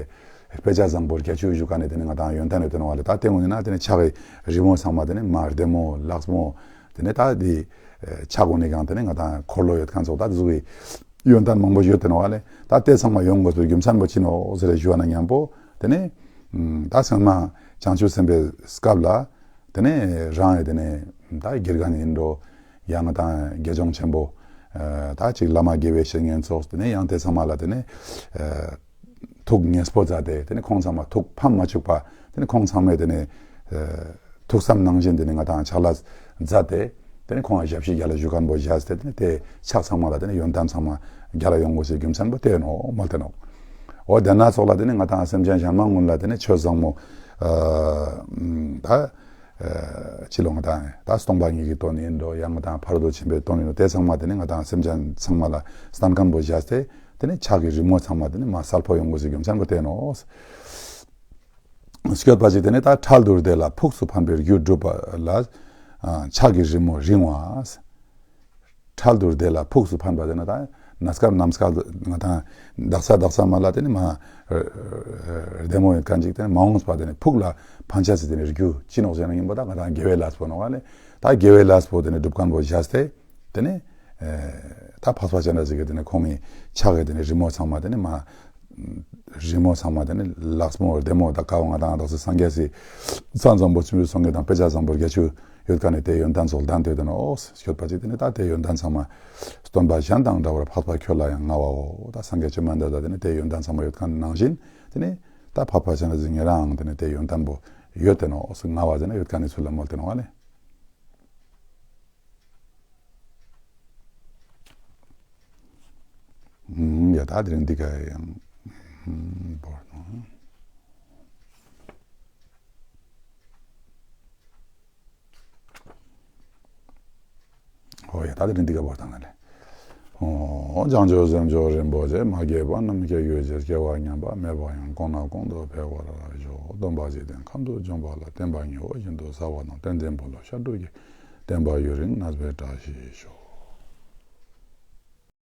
དཔེ་ཆ་བཟང་པོ་བརྒྱད་ཅུ་བཞུགས་ཀ་ནས་དེ་ནི་ང་དང་ཡོན་ཏན་ཡོད་དེ་ནོ་བ་ལས། ད་དེ་ངོ་ནི་ན་དེ་ནི་ཕྱག་གི་རི་མོ་ཚང་མ་དེ་ནི་མ་བདེ་མོ་ལགས་མོ། དེ་ནས་ད་འདི་ཕྱག་གོ་ནས་གང་དེ་ནས་ང་དང་འཁོར་ལོ་ཡོད་མཁན་ཚོ་ད་དེ་ཚོ་གི་ཡོན་ཏན་མང་པོ་ཡོད་དེ་ནོ་བ་ལས། ད་དེ་ཚང་མ་ཡོང་དགོས་པའི་རྒྱུ་མཚན་པོ་ཅི་ནོ་ཟེར་ཞུ་བ་ན་མཉམ་པོ་དེ་ནས་ད་སྔོན་མ་བྱང་ཆུབ་སེམས་དཔའི་སྐབས་ལ་དེ་ནས་རང་ཡི་དེ་ནས་ད་དགེ་རྒན་ཡིན་འགྲོ་ཡང་ང་དང་དགེ་སྦྱོང་ཆེན་པོ་ད་ཅིག་བླ་མ་དགེ་བའི་བཤེས་གཉེན་ཚོགས་དེ་ནས་ཡང་དེ་ཚང་མ་ལ་དེ་ནས། ཐུགས་ངེས་པོ་མཛད་དེ་དེ་ནི་ཁོང་ཚང་མ་ཐུགས་ཕམ་མ་བཅུག་པ་དེ་ནི་ཁོང་ཚང་མས་དེ་ནི་ཐུགས་བསམ་ནང་བཞིན་དེ་ནི་ང་དང་ཕྱག་ལས་མཛད་དེ་དེ་ནི་ཁོང་ཞབས་ཕྱི་རྒྱ་ལ་བཞུགས་མཁན་པོ་བཞག་སྟེ་དེ་ནི་དེ་ཕྱག་ཚང་མ་ལ་དེ་ནི་ཡོན་ཏན་ཚང་མ་རྒྱ་ལ་ཡོང་དགོས་ཟེར་རྒྱུ་མཚན་པོ་དེ་ནོ་མ་དེ་ནོ། འོ་དེ་ན་སོགས་ལ་དེ་ནི་ང་དང་སེམས་ཅན་གཞན་མ་ཀུན་ལ་དེ་ནི་ཆོས་བཟང་མོ་ཨ་ད་ཨ་ཕྱི་ལོ་ང་དང་ད་སྟོང་པ་ཉིད་ཀྱི་དོན་ཡིན་འགྲོ། ཡང་ང་དང་ཕ་རོལ་ཏུ་ཕྱིན་པའི་དོན་ཡིན་འགྲོ། དེ་ཚང་མ་དེ་ནི་ང་དང་སེམས་ཅན་ཚང་མ་ལ་སྟན་མཁན་པོ་བཞག་སྟེ་དེ་ནི་ཕྱག་གི་རི་མོ་ཚང་མ་དེ་ནི་མ་གསལ་པོ་ཡོང་དགོས་ཟེར་རྒྱུ་མཚན་པོ་དེ་ནོ། སྐྱོད་པ་ཅིག་དེ་ནི་ད་འཕྲལ་དུ་བདེ་ལ་ཕུགས་སུ་ཕན་པའི་རྒྱུ་སྒྲུབ་པ་ལ་ཨ་ཕྱག་གི་རི་མོ་རིང་བ། འཕྲལ་དུ་བདེ་ལ་ཕུགས་སུ་ཕན་པ་དེ་ནི་ད་གནས་སྐབས་ནམ་སྐབས་ང་དང་དག་ས་དག་ས་མ་ལ་དེ་ནི་མ་བདེ་མོ་ཡིན་མཁན་ཅིག་དེ་ནི་མ་འོངས་པ་དེ་ནི་ཕུགས་ལ་ཕན་ཆ་སི་དེ་ནི་རྒྱུ་ཅི་ནོག་ཟེར་ན་ཡིན་པ་ད་ང་དང་དགེ་བའི་ལས་པོ་ནོག་ལེ། ད་དགེ་བའི་ལས་པོ་དེ་ནི་སྒྲུབ་མཁན་པོ་བཞག་སྟེ་དེ་ནི་ད་འཕགས་པ་སྤྱན་རས་གཟིགས་ཀྱི་དེ་ནི་ཁོང་གི་ཕྱག་གི་དེ་ནི་རི་མོ་ཚང་མ་དེ་ནི་མ་རི་མོ་ཚང་མ་དེ་ནི་ལེགས་མོ་བདེ་མོ་ད་ཀ་བ་ང་དང་དག་ས་སངས་རྒྱས་སི་ས་འཛོམས་པོ་ཆུ་མོའི་སངས་རྒྱས་དང་དཔེ་ཆ་བཟང་པོ་བརྒྱད་ཅུ་ཡོད་མཁན་ནི་དེ་ཡོན་ཏན་ཚོགས་ལྡན་དེ་དེ་ནོ། ཨོ་སྐྱོད་པ་ཅིག་དེ་ནི་ད་དེ་ཡོན་ཏན་ཚང་མ་སྟོན་པ་གཞན་དང་འདྲ་བར་འཕགས་པ་ཁྱོད་ལ་ཡང་མངའ་བའོ། ད་སངས་རྒྱས་བཅོམ་ལྡན་འདས་ལ་དེ་ནི་དེ་ཡོན་ཏན་ཚང་མ་ཡོད་མཁན་ནང་བཞིན་དེ་ནི་ད་འཕགས་པ་སྤྱན་རས་གཟིགས་ཉེ་རང་དེ་ནི་དེ་ཡོན་ཏན་པོ་ཡོད་དེ་ནོ། ཨོ་མངའ་བ་དེ་ནི་ཡོད་མཁན་ནི་ཚུལ་ལ་མོལ་དེ་ནོ་བ་ལེ། ཡ་ད་དེ་རིང་འདི་ག་ཡང་བོར་ནོ། ཨོ་ཡ་ད་དེ་རིང་འདི་ག་བོར་དང་ལེ། ཨོ་བྱང་ཆུབ་སེམས་མཆོག་རིན་པོ་ཆེ། མ་སྐྱེས་པ་རྣམས་སྐྱེ་གྱུར་ཅིག། སྐྱེ་བ་ཉམས་པ་མེད་པ་ཡང་། གོང་ན་གོང་དུ་འཕེལ་བར་ཤོག། སྟོན་པ་འཇིག་རྟེན་ཁམས་སུ་འབྱུང་བ་ལ། བསྟན་པ་ཉི་འོད་བཞིན་དུ་གསལ་བ་དང་། བསྟན་འཛིན་འབུམ་ལ་ཤར་གྲུབ་ཀྱི། བསྟན་པ་ཡུན་རིང་གནས་པའི་བཀྲ་ཤིས་ཤོག།